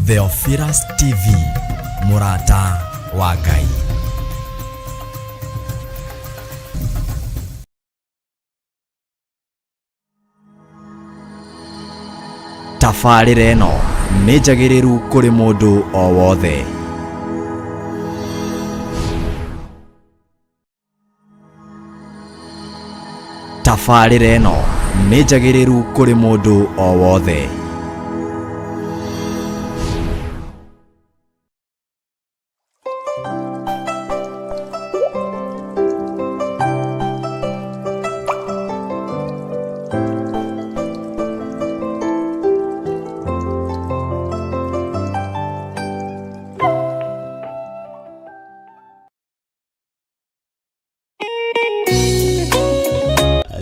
Theophilus TV, mũrata wa Ngai. Tabarĩra ĩno nĩ njagĩrĩru kũrĩ mũndũ o wothe. Tabarĩra ĩno nĩ njagĩrĩru kũrĩ mũndũ o wothe.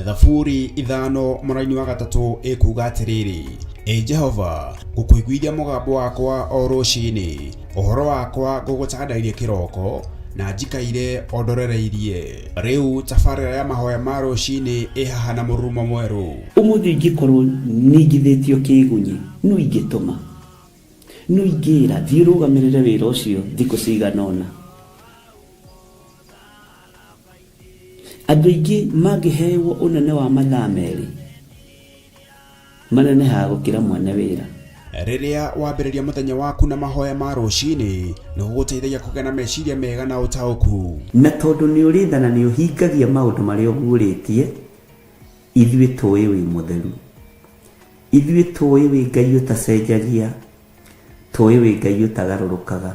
Thaburi ithano mũraini wa gatatũ ĩkuuga atĩrĩrĩ, Ĩ Jehova, ngũkũiguithia mũgambo wakwa o rũcinĩ, ũhoro wakwa ngũgũtandairie kĩroko, na njikaire o ndorereirie. Rĩu tabarĩra ya mahoya ma rũcinĩ ĩ haha na mũrurumo mwerũ. Ũmũthĩ ingĩkorwo ningithĩtio kĩĩgunyĩ, nũ ingĩtũma? Nũ ingĩĩra, 'Thiĩ ũrũgamĩrĩre wĩra ũcio thikũ cigana ũna'? Andũ aingĩ mangĩhewo ũnene wa mathaa merĩ, manenehaga gũkĩra mwene wĩra. Rĩrĩa wambĩrĩria mũthenya waku na mahoya ma rũcinĩ, nĩ gũgũteithagia kũgĩa na meciria mega na ũtaũku. Na tondũ nĩ ũrĩ tha na nĩ ũhingagia maũndũ marĩa ũguũrĩtie, ithuĩ tũũĩ wĩ mũtheru. Ithuĩ tũũĩ wĩ Ngai ũtacenjagia, Tũĩ wĩ Ngai ũtagarũrũkaga.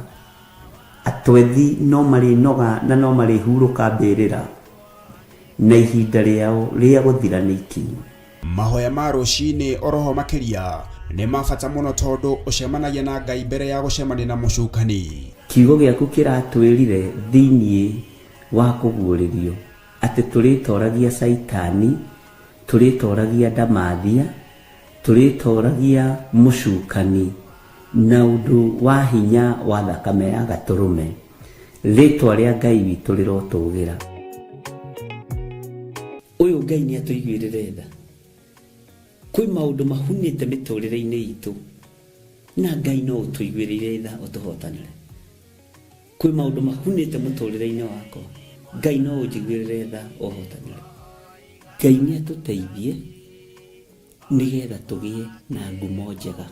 Atwethi no marĩnoga na no marĩhurũka mbĩrĩra, na ihinda rĩao rĩa gũthira nĩ ikinyu. Mahoya ma rũcinĩ oroho makĩria nĩ ma bata mũno tondũ ũcemanagia na Ngai mbere ya gũcemania na mũcukani. Kiugo gĩaku kĩratwĩrire thĩinĩ wa kũguũrĩrio atĩ tũrĩtoragia Caitani, tũrĩtoragia ndamathia, Tũrĩtooragia mũcukani na ũndũ wa hinya wa thakame ya Gatũrũme. Rĩtwa rĩa Ngai witũ rĩrotũgĩra. Ũyũ Ngai nĩ atũiguĩrĩre tha. Kwĩ maũndũ mahunĩte mĩtũrĩre-inĩ itũ na Ngai no ũtũiguĩrĩire tha ũtũhotanĩre. Kwĩ maũndũ mahunĩte mũtũrĩre-inĩ wakwa, Ngai no ũnjiguĩrĩre tha ũhotanĩre. Ngai nĩ atũteithie nĩgetha tũgĩe na ngumo njega.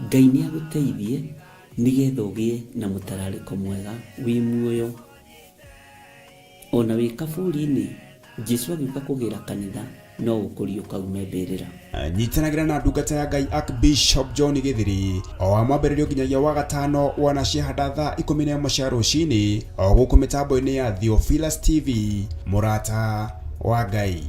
Ngai nĩ agũteithie nĩgetha ũgĩe na mũtararĩko mwega wĩ muoyo. Ona wĩ kaburi-inĩ, Jesu agĩũka kũgĩra kanitha no ũkũriũka ume mbĩrĩra. Nyitanagĩra na ndungata ya Ngai Archbishop John Gĩthiri o wa mwambĩrĩrio nginyagia wa gatano wana ciahanda thaa 11 cia rũcinĩ o gũkũ mĩtambo-inĩ ya Theophilus TV mũrata wa Ngai.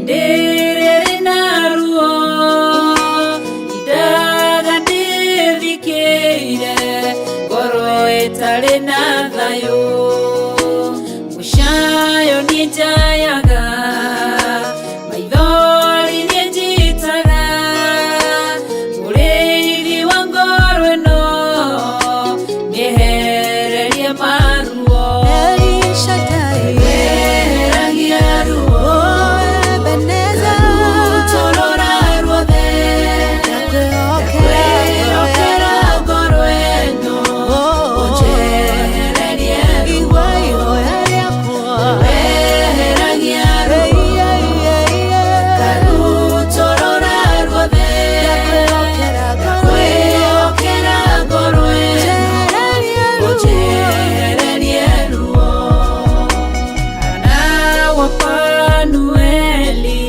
Hĩndĩ ĩrĩa ĩrĩ na ruo Indaga ndĩthikĩire Ngoro ĩtarĩ na thayũ Mũcayo nĩ njayaga Maithori nĩ njitaga Mũrĩithi wa ngoro ĩno Nĩehererie maruo El Shaddai, Weheragia ruo oh Ebenezer, Rutorora ruothe ndakwĩhokera Kwĩhokera ngoro ĩno Oh, Ũnjehererie ruo igua ihoya rĩakwa. Weheragia Hey, ruo yeah, yeah, yeah. Karutorora ruothe Ndakwĩhokera ngoro ĩno. Kwĩhokera ngoro ĩno Njehererie ruo. Ũnjehererie ruo Hana wa Fanueli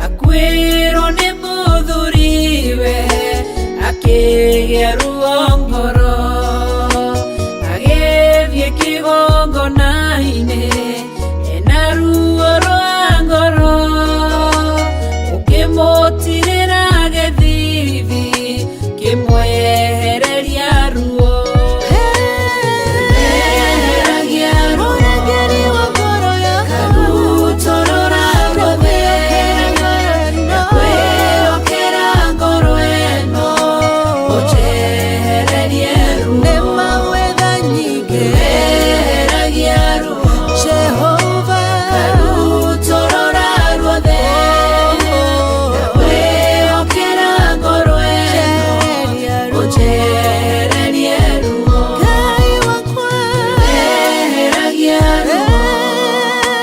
akuĩrwo nĩ mũthuriwe akĩgĩa ruo ngoro agĩthiĩ kĩgongona-inĩ ena ruo rwa ngoro ũkĩmũtirĩra gĩthithi kĩmwehereria ruo Weheragia ruo Mũrangĩri wa ngoro yakwa. Karutorora ruothe Ndakwĩhokera Kwĩhokera ngoro ĩno ũnjehererie ruo Nĩ mawetha nyingĩ. Weheragia ruo Jehova. Karutorora ruothe Kwĩhokera ngoro ĩno Njehereria ruo. ũnjehererie ruo Ngai wakwa. Weheragia ruo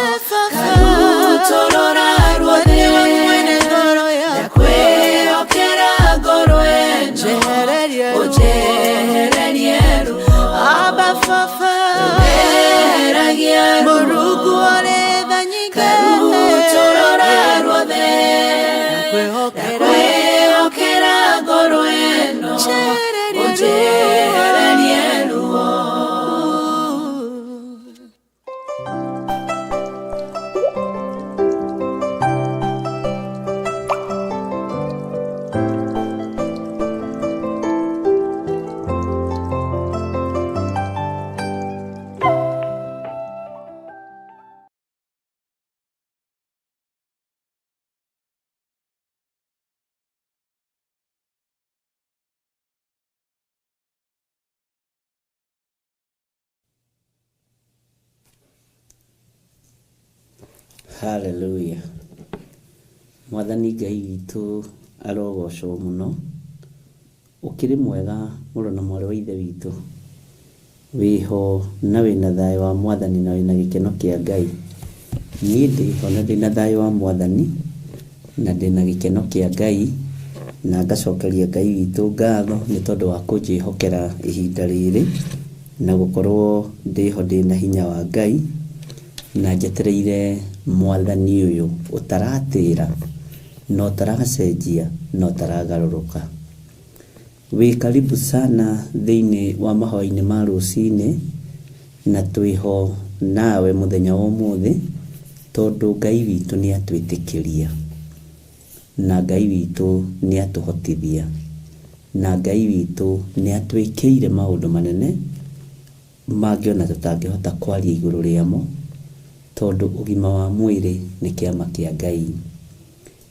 Eh, Baba. Karutorora ruothe Nĩwe mwene ngoro yakwa. Kwĩhokera ngoro ĩno Njehererie ruo. ũnjehererie ruo Abba Baba. Weheragia ruo Mũrungu ũrĩ tha nyingĩ. Karutorora ruothe Ndakwĩhokera. Kwĩhokera ngoro ĩno Njehererie ũnjehererie ruo ruo. Hallelujah. Mwathani Ngai witũ arogocwo mũno. Ũkĩrĩ mwega mũrũ na mwarĩ wa ithe witũ. Wĩho na wĩna thayũ wa mwathani na wĩna gĩkeno kĩa Ngai. Niĩ ndĩho na ndĩna thayũ wa mwathani na ndĩna gĩkeno kĩa Ngai na ngacokeria Ngai witũ ngatho nĩ tondũ wa kũnjĩhokera ihinda rĩrĩ na gũkorwo ndĩho ndĩna hinya wa Ngai na njetereire mwathani ũyũ ũtaratĩra na ũtaracenjia na ũtaragarũrũka. Wĩ karibu sana thĩinĩ wa mahoya-inĩ ma rũcinĩ na twĩho nawe mũthenya wa ũmũthĩ tondũ Ngai witũ nĩ atwĩtĩkĩria na Ngai witũ nĩ atũhotithia na Ngai witũ nĩ atwĩkĩire maũndũ manene mangĩ ona tũtangĩhota kwaria igũrũ rĩamo tondũ ũgima wa mwĩrĩ nĩ kĩama kĩa Ngai,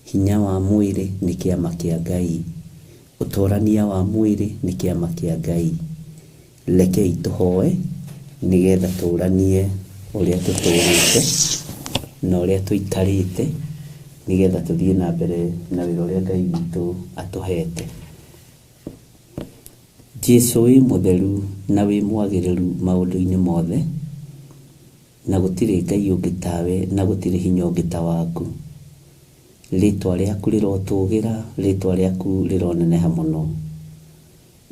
hinya wa mwĩrĩ nĩ kĩama kĩa Ngai, ũtũrania wa mwĩrĩ nĩ kĩama kĩa Ngai. Rekei tũhoe nĩgetha tũranie ũrĩa tũtũrĩte na ũrĩa tũikarĩte nĩgetha tũthiĩ na mbere na wĩra ũrĩa Ngai witũ atũhete. Jesũ wĩ mũtheru na wĩ mwagĩrĩru maũndũ-inĩ mothe na gũtirĩ Ngai ũngĩ tawe na gũtirĩ hinya ũngĩ ta waku. Rĩtwa rĩaku rĩrotũgĩra, rĩtwa rĩaku rĩroneneha mũno.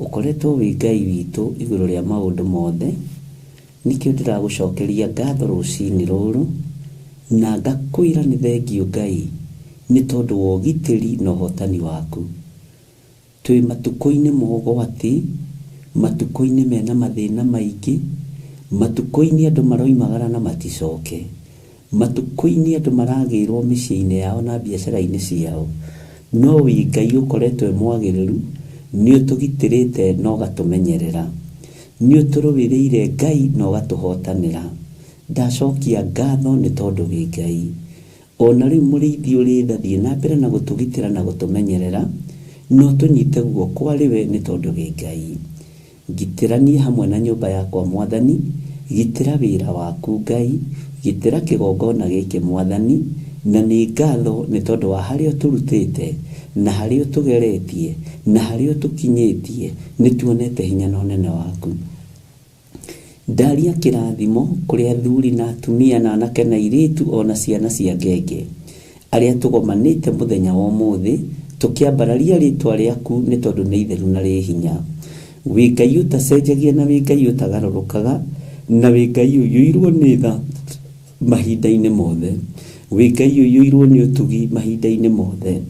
Ũkoretwo wĩ Ngai witũ igũrũ rĩa maũndũ mothe, nĩkĩo ndĩragũcokeria ngatho rũcinĩ rũrũ na ngakwĩra nĩ thengiũ Ngai nĩ tondũ wa ũgitĩri na ũhotani waku. Twĩ matukũ-inĩ ma ũgwati, matukũ-inĩ mena mathĩna maingĩ, matukũ-inĩ andũ maroimagara na maticoke, Matukũ-inĩ andũ maragĩrwo mĩciĩ-inĩ yao na biacara-inĩ ciao, no wĩ Ngai ũkoretwo wĩ mwagĩrĩru, nĩ ũtũgitĩrĩte na ũgatũmenyerera, nĩ ũtũrũĩrĩire Ngai na ũgatũhotanĩra. Ndacokia ngatho nĩ tondũ wĩ Ngai. Ona rĩu mũrĩithi ũrĩ tha, thiĩ na mbere na gũtũgitĩra na gũtũmenyerera, na ũtũnyite guoko arĩ we nĩ tondũ wĩ Ngai. Ngitĩra niĩ hamwe na nyũmba yakwa Mwathani, gitĩra wĩra waku Ngai, gitĩra kĩgongona gĩkĩ Mwathani, na nĩ ngatho nĩ tondũ wa harĩa ũtũrutĩte, na harĩa ũtũgeretie, na harĩa ũtũkinyĩtie, nĩ tuonete hinya na ũnene waku. Ndaria kĩrathimo kũrĩ athuri na atumia na anake na airĩtu ona ciana cia ngenge arĩa tũgomanĩte mũthenya wa ũmũthĩ tũkĩambararia rĩtwa rĩaku nĩ tondũ nĩ itheru na rĩ hinya. Wĩ Ngai ũtacenjagia na wĩ Ngai ũtagarũrũkaga na wĩ Ngai ũiyũirwo nĩ tha mahinda-inĩ mothe. Wĩ Ngai ũiyũirwo nĩ ũtugi mahinda-inĩ mothe.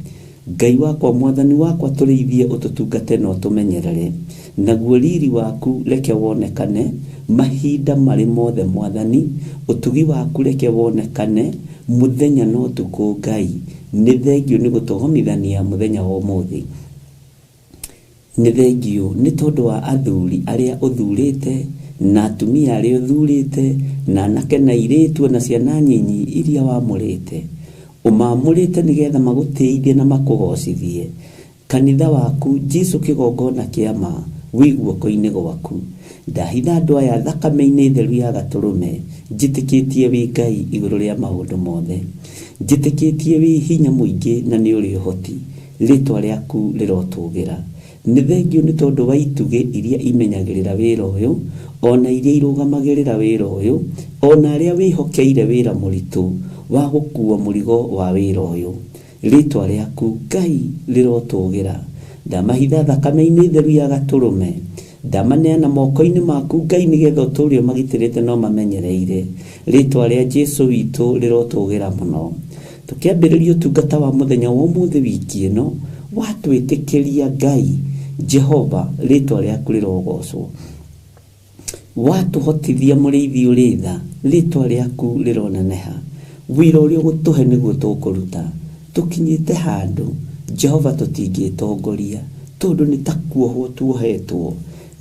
Ngai wakwa, Mwathani wakwa, tũrĩithie, ũtũtungate na ũtũmenyerere, naguo riri waku reke wonekane mahinda marĩ mothe Mwathani, ũtugi waku reke wonekane mũthenya na ũtukũ Ngai. Nĩ thengiũ nĩ gũtũgomithania mũthenya wa ũmũthĩ. Nĩ thengiũ nĩ tondũ wa athuri arĩa ũthurĩte na atumia arĩa ũthurĩte na anake na airĩtu na ciana nyinyi iria wamũrĩte. Ũmamũrĩte nĩgetha magũtĩithie na makũgocithie. Kanitha waku Jesu kĩgongona kĩa ma wĩ guoko-inĩ gwaku. Ndahitha andũ aya thakame-inĩ theru ya gatũrũme, njĩtĩkĩtie wĩ Ngai igũrũ rĩa maũndũ mothe, njĩtĩkĩtie wĩ hinya mũingĩ na nĩ ũrĩ ũhoti, rĩtwa rĩaku rĩrotũgĩra. Nĩ thengiũ nĩ tondũ wa itugĩ iria imenyagĩrĩra wĩra ũyũ, ona iria irũgamagĩrĩra wĩra ũyũ, ona arĩa wĩhokeire wĩra mũritũ wa gũkua mũrigo wa wĩra ũyũ. Rĩtwa rĩaku Ngai rĩrotũgĩra. Ndamahitha thakame-inĩ theru ya gatũrũme, ndamaneana moko-inĩ maku Ngai nĩgetha ũtũũre ũmagitĩrĩte na ũmamenyereire. Rĩtwa rĩa Jesu witũ rĩrotũgĩra mũno. Tũkĩambĩrĩria ũtungata wa mũthenya wa ũmũthĩ wiki ĩno, watwĩtĩkĩria Ngai Jehova, rĩtwa rĩaku rĩrogocwo. Watũhotithia mũrĩithi ũrĩ tha, rĩtwa rĩaku rĩroneneha. Wĩra ũrĩa ũgũtũhe nĩguo tũkũruta. Tũkinyĩte handũ Jehova tũtingĩtongoria, tondũ nĩ ta kuohwo tuohetwo,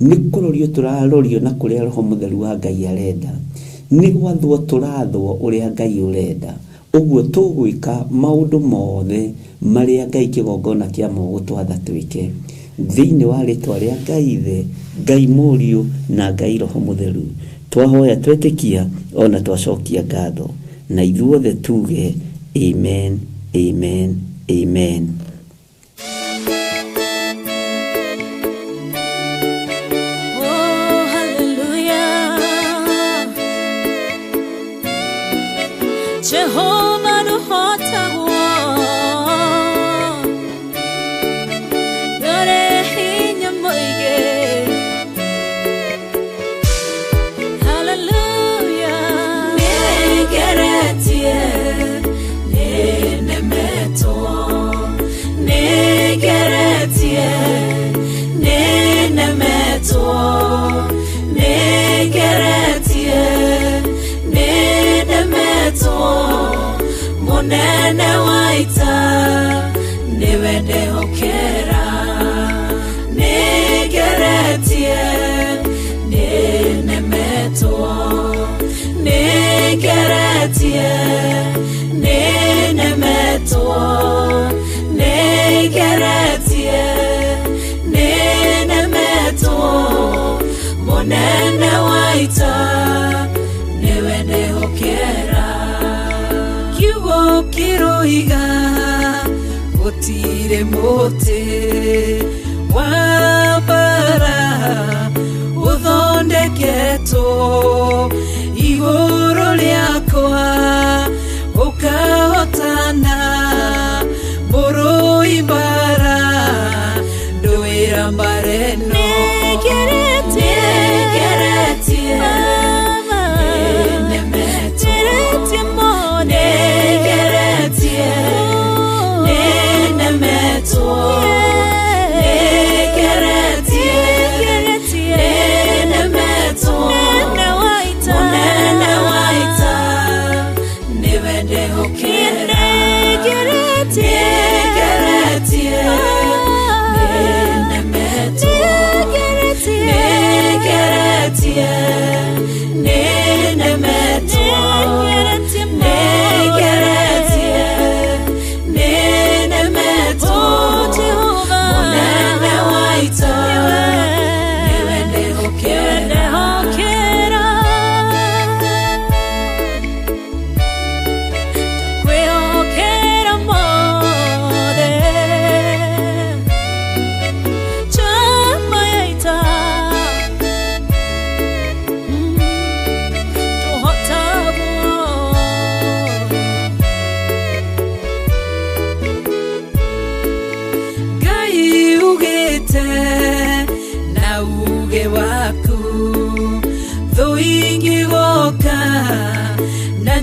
nĩ kũrorio tũrarorio na kũrĩa Roho Mũtheru wa Ngai arenda, nĩ gwathwo tũrathwo ũrĩa Ngai ũrenda. Ũguo tũgwĩka maũndũ mothe marĩa Ngai kĩgongona kĩa ma ũgũtwatha twĩke. Thĩinĩ wa rĩtwa rĩa Ngai Ithe, Ngai Mũriũ na Ngai Roho Mũtheru, twahoya twetĩkia ona twacokia ngatho, na ithuothe tuge amen, amen, amen. Oh, hallelujah. Jehova nũhotagwo, ndũrĩ hinya mũingĩ. Hallelujah. Nĩngeretie, nĩnemetwo, nĩngeretie, nĩnemetwo, nĩngeretie, nĩnemetwo, mũnene wa ita nĩwe ndehokera. Nĩngeretie, nĩnemetwo, nĩngeretie, nĩnemetwo, nĩngeretie, nĩnemetwo, mũnene wa ita nĩwe ndehokera. Kiugo kĩroiga gũtirĩ mũtĩ wa mbara ũthondeketwo igũrũ rĩakwa ũkahotana, mũrũi mbara ndũĩra mbara ĩno. Nĩngeretie, nĩnemetwo, nĩngeretie, nĩnemetwo, nĩngeretie, nĩnemetwo, mũnene wa ita nĩwe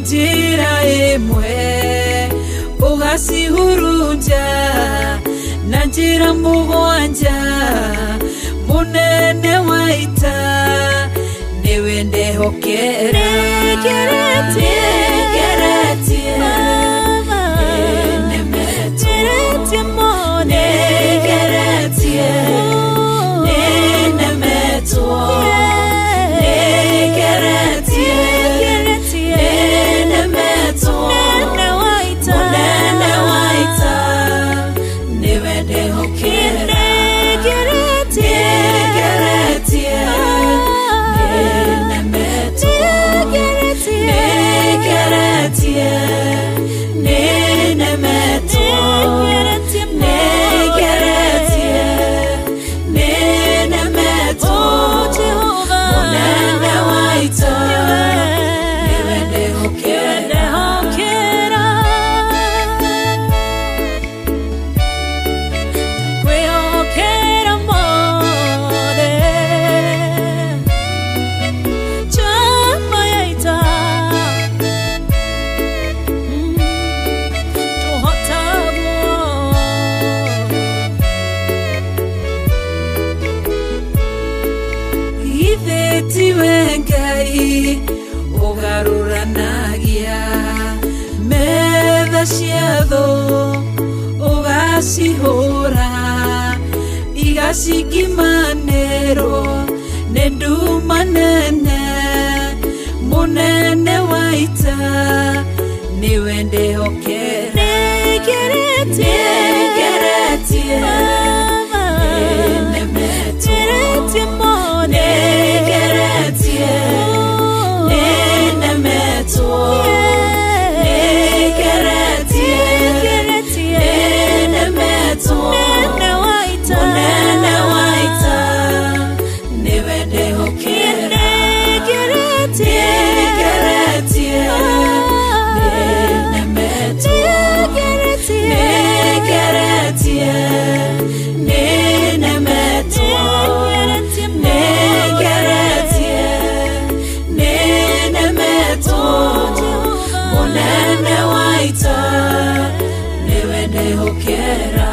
Njĩra ĩmwe ũgacihurunja na njĩra mũgwanja mũnene wa ita nĩwe ndehokera nĩngeretie nĩngeretie nĩnemetwo nĩngeretie nĩnemetwo mũnene wa ita nĩwe ndehokera nĩngeretie nĩnemetwo nĩngeretie nĩnemetwo nĩngeretie nĩnemetwo mũnene wa ita nĩwe ndehokera. Tiwe Ngai ũgarũranagia metha cia thũ ũgacihũra igacikimanĩrwo nĩ nduma nene mũnene wa ita nĩwe ndehokera nĩngeretie nĩnemetwo nĩngeretie nĩnemetwo nĩngeretie nĩnemetwo mũnene wa ita nĩwe ndehokera nĩngeretie nĩnemetwo nĩngeretie nĩnemetwo nĩngeretie nĩnemetwo mũnene wa ita nĩwe ndehokera.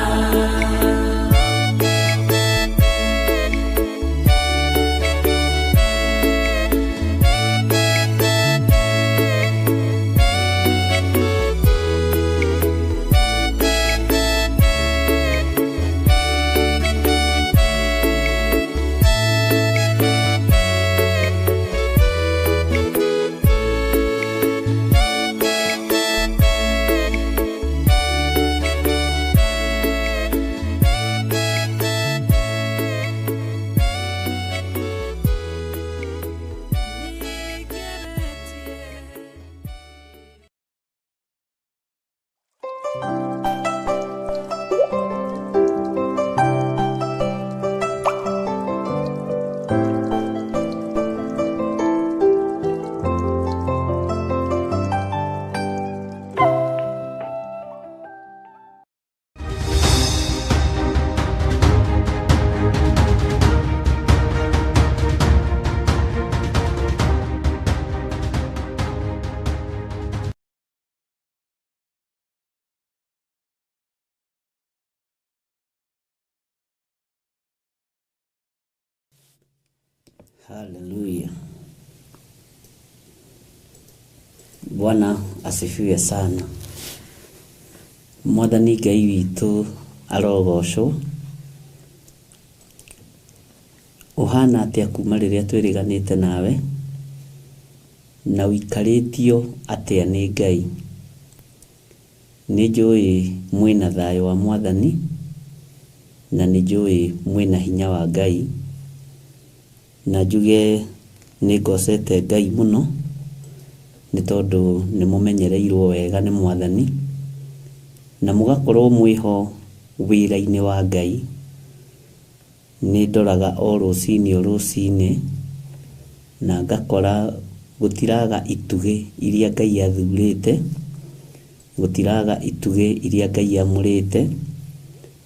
Haleluya. Bwana asifiwe sana. Mwathani Ngai witũ arogocwo. Ũhana atĩa kuma rĩrĩa twĩrĩganĩte nawe, na ũikarĩtio atĩa nĩ Ngai? Nĩ njũĩ mwĩna thayũ wa Mwathani, na nĩ njũĩ mwĩna hinya wa Ngai, na njuge nĩ ngocete Ngai mũno nĩ tondũ nĩ mũmenyereirwo wega nĩ Mwathani, na mũgakorwo mwĩho wĩra-inĩ wa Ngai. Nĩ ndoraga o rũcinĩ o rũcinĩ na ngakora gũtiraga itugĩ iria Ngai athurĩte, gũtiraga itugĩ iria Ngai amũrĩte,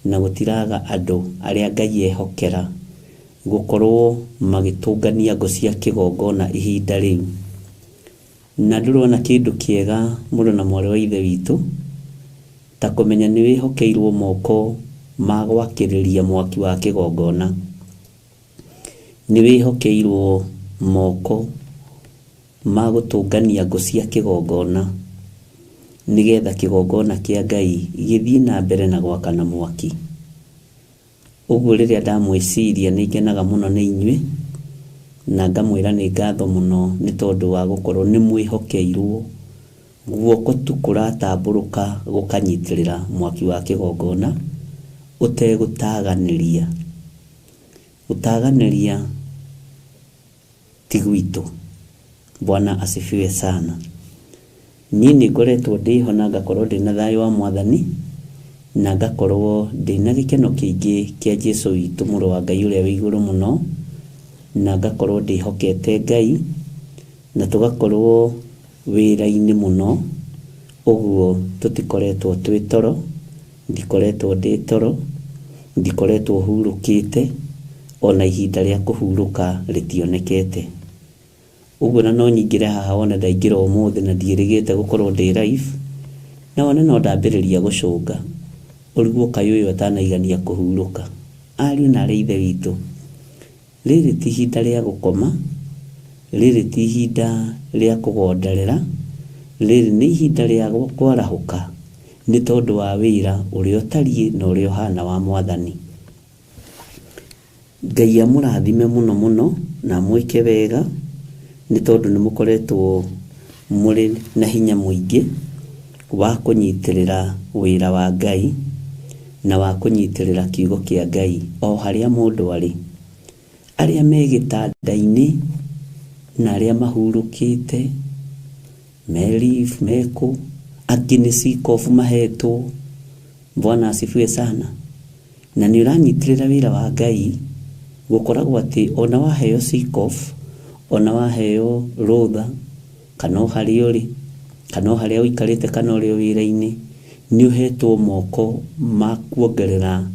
na gũtiraga andũ arĩa Ngai ehokera gũkorwo magĩtũngania ngũ cia kĩgongona ihinda rĩu. Na ndũrona kĩndũ kĩega mũrũ na mwarĩ wa ithe witũ ta kũmenya nĩ wĩhokeirwo moko ma gwakĩrĩria mwaki wa kĩgongona. Nĩ wĩhokeirwo moko ma gũtũngania ngũ cia kĩgongona nĩgetha kĩgongona kĩa Ngai gĩthiĩ na mbere na gwakana mwaki. Ũguo rĩrĩa ndamwĩciria nĩ ngenaga mũno nĩ inyuĩ, na ngamwĩra nĩ ngatho mũno nĩ tondũ wa gũkorwo nĩ mwĩhokeirwo guoko tu kũratambũrũka gũkanyitĩrĩra mwaki wa kĩgongona ũtegũtaganĩria. Gũtaganĩria ti gwitũ. Bwana asifiwe sana. Niĩ nĩ ngoretwo ndĩho na ngakorwo ndĩna thayũ wa Mwathani, na ngakorwo ndĩna gĩkeno kĩingĩ kĩa Jesũ witũ mũrũ wa Ngai ũrĩa wĩ igũrũ mũno, na ngakorwo ndĩhokete Ngai, na tũgakorwo wĩra-inĩ mũno, ũguo tũtikoretwo twĩ toro, ndikoretwo ndĩ toro, ndikoretwo hurũkĩte, ona ihinda rĩa kũhurũka rĩtionekete. Ũguo na no nyingĩre haha wone ndaingĩra ũmũthĩ na ndiĩrĩgĩte gũkorwo ndĩ live, na wone no ndambĩrĩria gũcũnga, ũrigwo kaĩ ũyũ atanaigania kũhurũka. Ariũ na arĩ ithe witũ, rĩrĩ ti ihinda rĩa gũkoma, rĩrĩ ti ihinda rĩa kũgonderera, rĩrĩ nĩ ihinda rĩa kwarahũka nĩ tondũ wa wĩra ũrĩa ũtariĩ na ũrĩa ũhana wa Mwathani. Ngai amũrathime mũno mũno na amwĩke wega nĩ tondũ nĩ mũkoretwo mũrĩ na hinya mũingĩ wa kũnyitĩrĩra wĩra wa Ngai na wa kũnyitĩrĩra kiugo kĩa Ngai o harĩa mũndũ arĩ. Arĩa me gĩtanda-inĩ na arĩa mahurũkĩte, me leave, me kũ, angĩ nĩ sick off mahetwo. Bwana asifiwe sana. Na nĩ ũranyitĩrĩra wĩra wa Ngai, gũkoragwo atĩ ona waheo sick off, ona waheo rũtha, kana o harĩa ũrĩ, kana o harĩa ũikarĩte, kana ũrĩ o wĩra-inĩ, nĩ ũhetwo moko ma kuongerera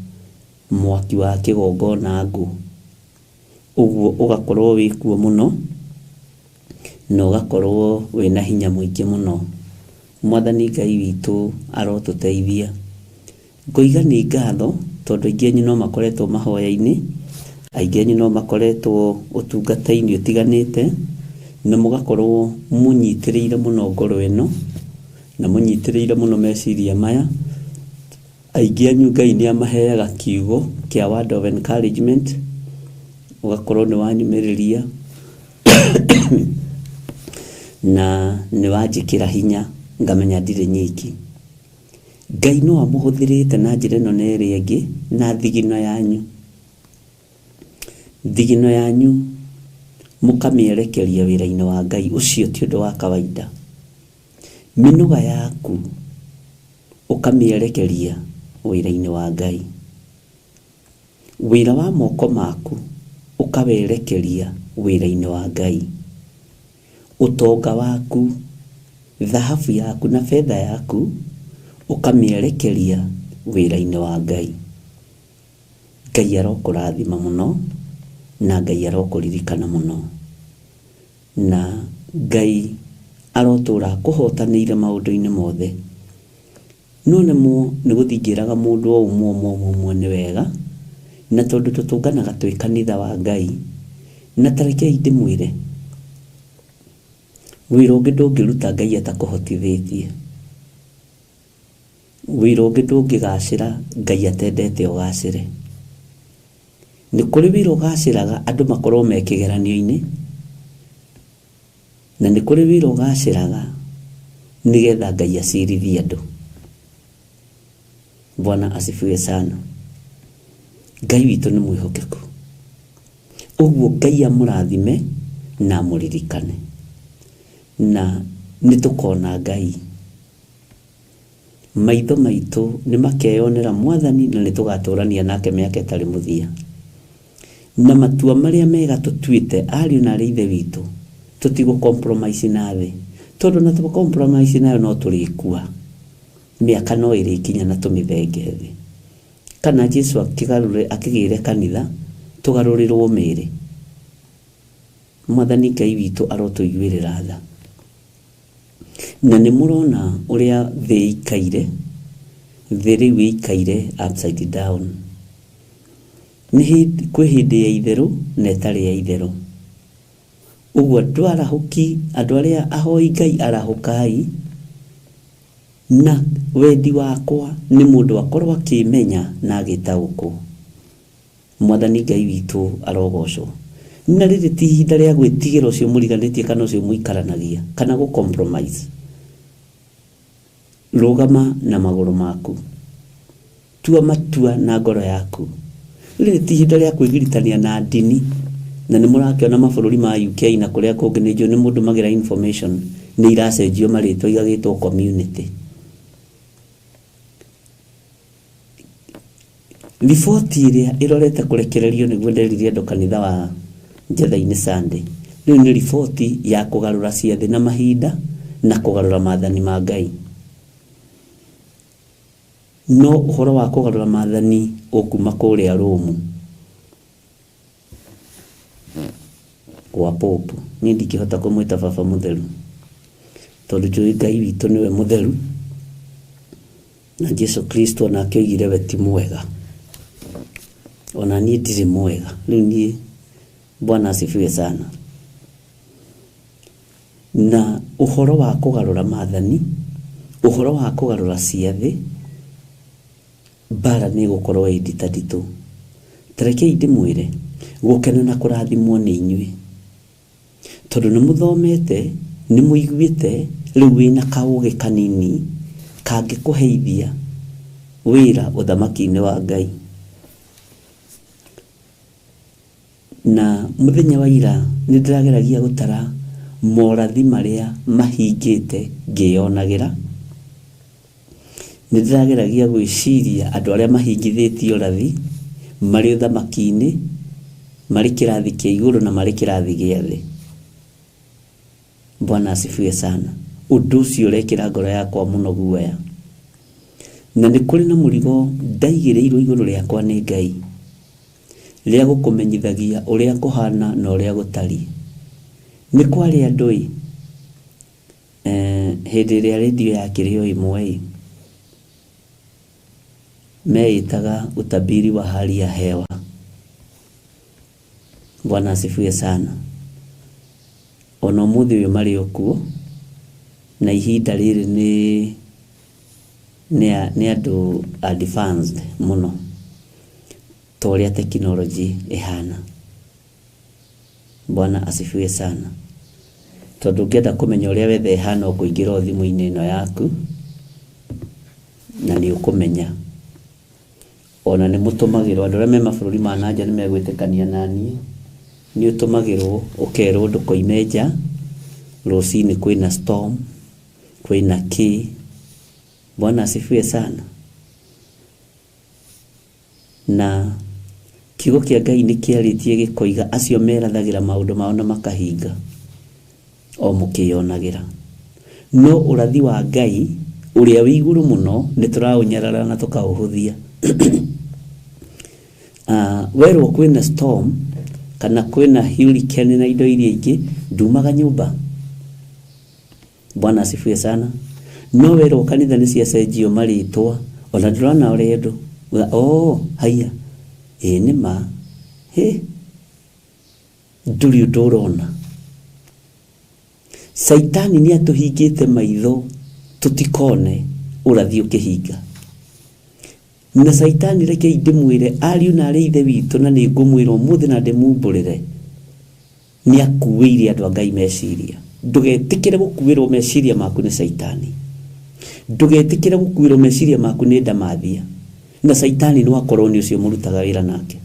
mwaki wa kĩgongona ngũ. Ũguo ũgakorwo wĩkuo mũno na ũgakorwo wĩna hinya mũingĩ mũno. Mwathani Ngai witũ arotũteithia. Ngoiga nĩ ngatho tondũ aingĩ anyu no makoretwo mahoya-inĩ, aingĩ anyu no makoretwo ũtungata-inĩ ũtiganĩte, na mũgakorwo mũnyitĩrĩire mũno ngoro ĩno, na mũnyitĩrĩire mũno meciria maya. Aingĩ anyu Ngai nĩ amaheaga kiugo kĩa word of encouragement, ũgakorwo nĩ wanyumĩrĩria na nĩ wanjĩkĩra hinya ngamenya ndirĩ nyiki. Ngai no amũhũthĩrĩte na njĩra ĩno na ĩrĩa ĩngĩ na thigino yanyu. Thigino yanyu mũkamĩerekeria wĩra-inĩ wa Ngai, ũcio ti ũndũ wa kawaida. Mĩnoga yaku ũkamĩerekeria wĩra-inĩ wa Ngai. Wĩra wa moko maku ũkawerekeria wĩra-inĩ wa Ngai. Ũtonga waku, thahabu yaku na betha yaku ũkamĩerekeria wĩra-inĩ wa Ngai. Ngai arokũrathima mũno na Ngai arokũririkana mũno, na Ngai arotũra akũhotanĩire maũndũ-inĩ mothe. No nemwo nĩ gũthiĩ ngĩraga mũndũ o ũmwe ũmwe ũmwe ũmwe nĩ wega, na tondũ tũtũnganaga twĩ kanitha wa Ngai, na ta rekei ndĩmwĩre, wĩra ũngĩ ndũngĩruta Ngai atakũhotithĩtie. Wĩra ũngĩ ndũngĩgacĩra Ngai atendete ũgacĩre. Nĩ kũrĩ wĩra ũgacĩraga andũ makorwo me kĩgeranio-inĩ, na nĩ kũrĩ wĩra ũgacĩraga nĩgetha Ngai acirithie andũ. Bwana asifiwe sana. Ngai witũ nĩ mwĩhokeku. Ũguo Ngai amũrathime na amũririkane, na nĩ tũkona Ngai. Maitho maitũ nĩ makeyonera Mwathani na nĩ tũgatũrania nake mĩaka ĩtarĩ mũthia. Na matua marĩa mega tũtuĩte ariũ na arĩ ithe witũ, tũtigũ compromise na thĩ, tondũ na tũ compromise nayo no tũrĩkua. Mĩaka no ĩrĩkinya na tũmĩthenge thĩ. Kana Jesu akĩgarũre akĩgĩre kanitha tũgarũrĩrwo mĩĩrĩ. Mwathani Ngai witũ arotũiguĩrĩra tha. Na nĩ mũrona ũrĩa thĩ ĩikaire, thĩ rĩu ĩikaire upside down. Nĩ hĩndĩ, kwĩ hĩndĩ ya itherũ na ĩtarĩ ya itherũ. Ũguo andũ arahũki, andũ arĩa ahoi Ngai arahũkai, na wendi wakwa nĩ mũndũ akorwo akĩmenya na agĩtaũkwo. Mwathani Ngai witũ arogocwo. Na rĩrĩ ti ihinda rĩa gwĩtigĩra ũcio mũriganĩtie kana ũcio mũikaranagia kana gũ compromise. Rũgama na magũrũ maku, tua matua na ngoro yaku. Rĩrĩ ti ihinda rĩa kwĩgiritania na ndini, na nĩ mũrakĩona mabũrũri ma UK na kũrĩa kũngĩ nĩ njũĩ nĩ mũndũmagĩra information nĩ iracenjio marĩtwa igagĩtwo community. Riboti ĩrĩa ĩrorete kũrekererio nĩguo nderire andũ kanitha wa Njetha-inĩ Sunday, rĩu nĩ riboti ya kũgarũra ciathĩ na mahinda na kũgarũra maathani ma Ngai. No ũhoro wa kũgarũra maathani ũkuma kũrĩa Rũmu kwa Pope. Niĩ ndingĩhota kũmwĩta baba mũtheru tondũ njũĩ Ngai witũ nĩwe mũtheru, na Jesu Kristo onake oigire we ti mwega, ona niĩ ndirĩ mwega. Rĩu niĩ Bwana asifiwe sana. Na ũhoro wa kũgarũra maathani, ũhoro wa kũgarũra ciathĩ, mbara nĩ ĩgũkorwo ĩ nditanditũ. Tarekei ndĩmwĩre, gũkena na kũrathimwo nĩ inyuĩ, tondũ nĩ mũthomete, nĩ mũiguĩte, rĩu wĩna kaũgĩ kanini kangĩkũheithia wĩra ũthamaki-inĩ wa Ngai. Na mũthenya wa ira nĩ ndĩrageragia gũtara morathi marĩa mahingĩte ngĩyonagĩra. Nĩ ndĩrageragia gwĩciria andũ arĩa mahingithĩtie ũrathi marĩ ũthamaki-inĩ, marĩ kĩrathi kĩa igũrũ na marĩ kĩrathi gĩa thĩ. Bwana asifiwe sana. Ũndũ ũcio ũrekĩra ngoro yakwa mũno guoya. Na nĩ kũrĩ na mũrigo ndaigĩrĩirwo igũrũ rĩakwa nĩ Ngai, rĩa gũkũmenyithagia ũrĩa kũhana na ũrĩa gũtariĩ. Nĩ kwarĩ andũ ĩ, hĩndĩ ĩrĩa redio yakĩrĩ o ĩmwe ĩ, meĩtaga utabiri wa hali ya hewa. Bwana asifiwe sana. Ona ũmũthĩ ũyũ marĩ o kuo, na ihinda rĩrĩ nĩ andũ advanced mũno ta ũrĩa tekinoronjĩ ĩhana. Bwana asifiwe sana. Tondũ ũngĩenda kũmenya ũrĩa weather ĩhana ũkũingĩra o thimũ-inĩ ĩno yaku na nĩ ũkũmenya. Ona nĩ mũtũmagĩrwo, andũ arĩa me mabũrũri ma na nja nĩ megwĩtĩkania na niĩ, nĩ ũtũmagĩrwo ũkerwo ndũkoime nja, rũcinĩ kwĩna storm, kwĩna kĩ. Bwana asifiwe sana. Na kiugo kĩa Ngai nĩ kĩarĩtie gĩkoiga acio merathagĩra maũndũ mao na makahinga o mũkĩyonagĩra. No ũrathi wa Ngai ũrĩa wĩ igũrũ mũno nĩ tũraũnyarara na tũkaũhũthia. Werwo kwĩna storm kana kwĩna hurricane na indo iria ingĩ, ndumaga nyũmba. Bwana asifiwe sana. No werwo kanitha nĩ ciacenjio marĩtwa, ona ndũrona ũrĩa andũ uga, oh, haiya, ĩ nĩ ma, hĩ, ndũrĩ ũndũ ũrona. Caitani nĩ atũhingĩte maitho tũtikone ũrathi ũkĩhinga. Na Caitani rekei ndĩmwĩre, ariũ na arĩ ithe witũ, na nĩ ngũmwĩra ũmũthĩ na ndĩmumbũrĩre, nĩ akuĩire andũ a Ngai meciria. Ndũgetĩkĩre gũkuĩrwo meciria maku nĩ Caitani. Ndũgetĩkĩre gũkuĩrwo meciria maku nĩ ndamathia. Na Caitani no akorwo nĩ ũcio mũrutaga wĩra nake,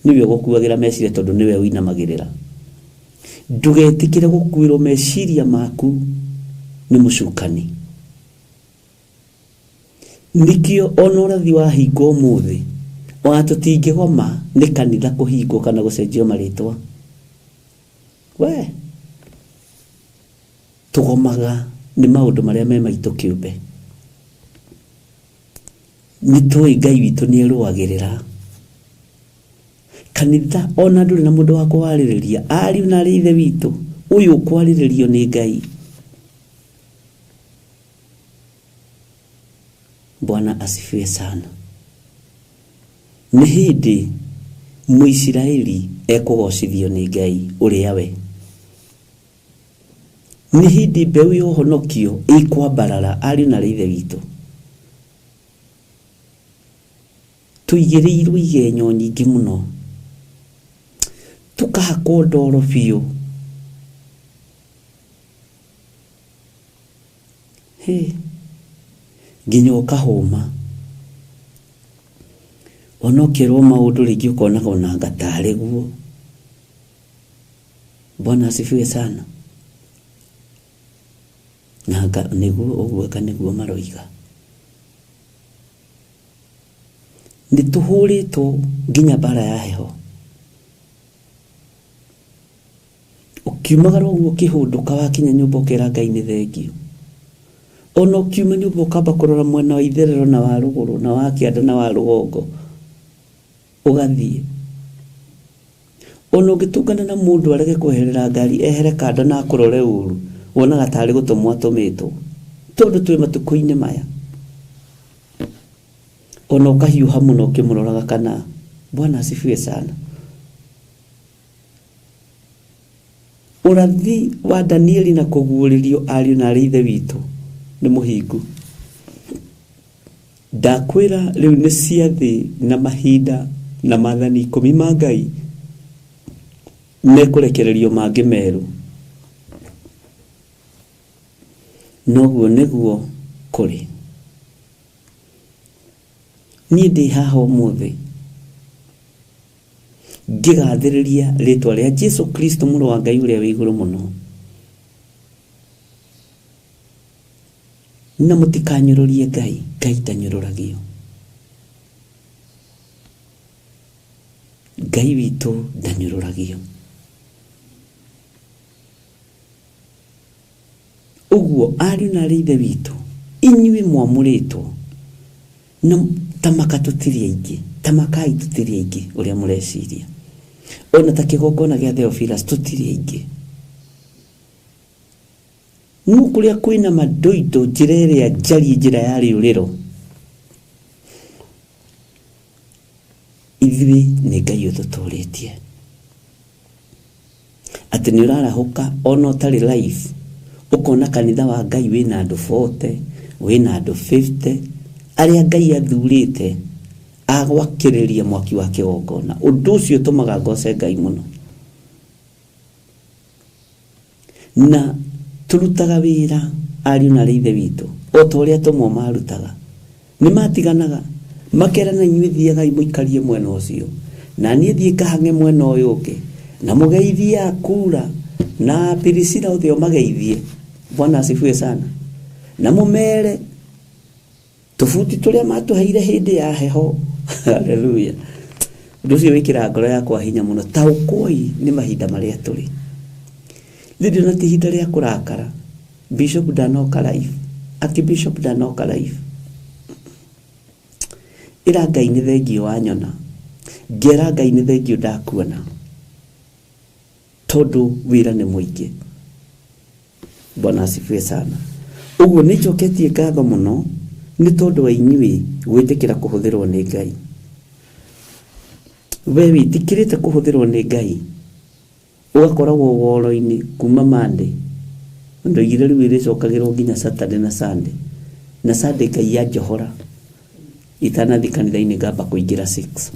nĩwe ũgũkuagĩra meciria tondũ nĩwe ũinamagĩrĩra. Ndũgetĩkĩre gũkuĩrwo meciria maku nĩ mũcukani. Nĩkĩo ona ũrathi wahingwo ũmũthĩ, ona tũtingĩgoma nĩ kanitha kũhingwo kana gũcenjio marĩtwa. We tũgomaga nĩ maũndũ marĩa me maitũ kĩũmbe. Nĩ tũĩ Ngai witũ nĩ erũagĩrĩra. Kanitha ona ndũrĩ na mũndũ wa kũwarĩrĩria, ariũ na arĩ ithe witũ, ũyũ ũkwarĩrĩrio nĩ Ngai. Bwana asifiwe sana. Nĩ hĩndĩ Mũisiraeli ekũgocithio nĩ Ngai ũrĩa we. Nĩ hĩndĩ mbeũ ya ũhonokio ĩkwambarara ariũ na ithe witũ. Tũigĩrĩirwo igenyo nyingĩ mũno, tũkahakwo ndoro biũ. Hĩ, nginya ũkahũma. Ona ũkerwo maũndũ rĩngĩ ũkonaga ona anga tarĩ guo. Bwana asifiwe sana. Na anga nĩguo ũguo anga nĩguo maroiga. Nĩ tũhũrĩtwo nginya mbara ya heho. Ũkiumagara ũguo ũkĩhũndũka wakinya nyũmba ũkera Ngai nĩ thengio. Ona ũkiuma nyũmba ũkamba kũrora mwena wa itherero na wa rũgũrũ na wa kĩanda na wa rũgongo ũgathiĩ. Ona ũngĩtũngana na mũndũ arege kweherera ngari ehere kando na akũrore ũru, wonaga tarĩ gũtũmwo atũmĩtwo. Tondũ twĩ matukũ-inĩ maya. Ona ũkahiũha mũno ũkĩmũroraga kana. Bwana asifiwe sana. Ũrathi wa Danieli na kũguũrĩrio ariũ na arĩ ithe witũ nĩ mũhingu. Ndakwĩra rĩu nĩ ciathĩ na mahinda na maathani 10 ma Ngai mekũrekererio mangĩ merũ. Noguo nĩguo kũrĩ. Niĩ ndĩ haha ũmũthĩ ngĩgathĩrĩria rĩtwa rĩa Jesu Kristo mũrũ wa Ngai ũrĩa wĩ igũrũ mũno. Na mũtikanyũrũrie Ngai, Ngai ndanyũrũragio. Ngai witũ ndanyũrũragio. Ũguo ariũ na arĩ ithe witũ, inyuĩ mwamũrĩtwo na tamaka tũtirĩ aingĩ, tamakai tũtirĩ aingĩ ũrĩa mũreciria. Ona ta kĩgongona gĩa Theophilus tũtirĩ aingĩ. No kũrĩa kwĩna mandoindo njĩra ĩrĩa njariĩ njĩra ya rĩũrĩro, ithuĩ nĩ Ngai ũtũtũrĩtie. Atĩ nĩ ũrarahũka ona ũtarĩ live, ũkona kanitha wa Ngai wĩna andũ 40, wĩna andũ 50, arĩa Ngai athurĩte agwakĩrĩria mwaki wa kĩgongona. Ũndũ ũcio ũtũmaga ngoce Ngai mũno. Na tũrutaga wĩra ariũ na arĩ ithe witũ o ta ũrĩa atũmwo marutaga. Nĩ matiganaga makerana inyuĩ thiagai mũikarie mwena ũcio, na niĩ thiĩ ngahang'e mwena ũyũ ũngĩ, na mũgeithie Akura na Pirisila othe ũmageithie. Bwana asifiwe sana. Na mũmere tũbuti tũrĩa matũheire hĩndĩ ya heho. Haleluya. Ũndũ ũcio wĩkĩraga ngoro yakwa hinya mũno. Taũkoi nĩ mahinda marĩa tũrĩ. Rĩrĩ ona ti ihinda rĩa kũrakara. Bishop ndanoka live. Aki Bishop ndanoka live. Ĩra Ngai nĩ thengio wanyona. Ngera Ngai nĩ thengio ndakuona. Tondũ wĩra nĩ mũingĩ. Bwana asifiwe sana. Ũguo nĩ njoketie ngatho mũno nĩ tondũ wa inyuĩ gwĩtĩkĩra kũhũthĩrwo nĩ Ngai. We wĩtĩkĩrĩte kũhũthĩrwo nĩ Ngai, ũgakoragwo woro-inĩ kuma Monday. Ndoigire rĩu ĩrĩcokagĩrwo nginya Saturday na Sunday. Na Sunday Ngai anjohora itanathiĩ kanitha-inĩ ngamba kũingĩra 6.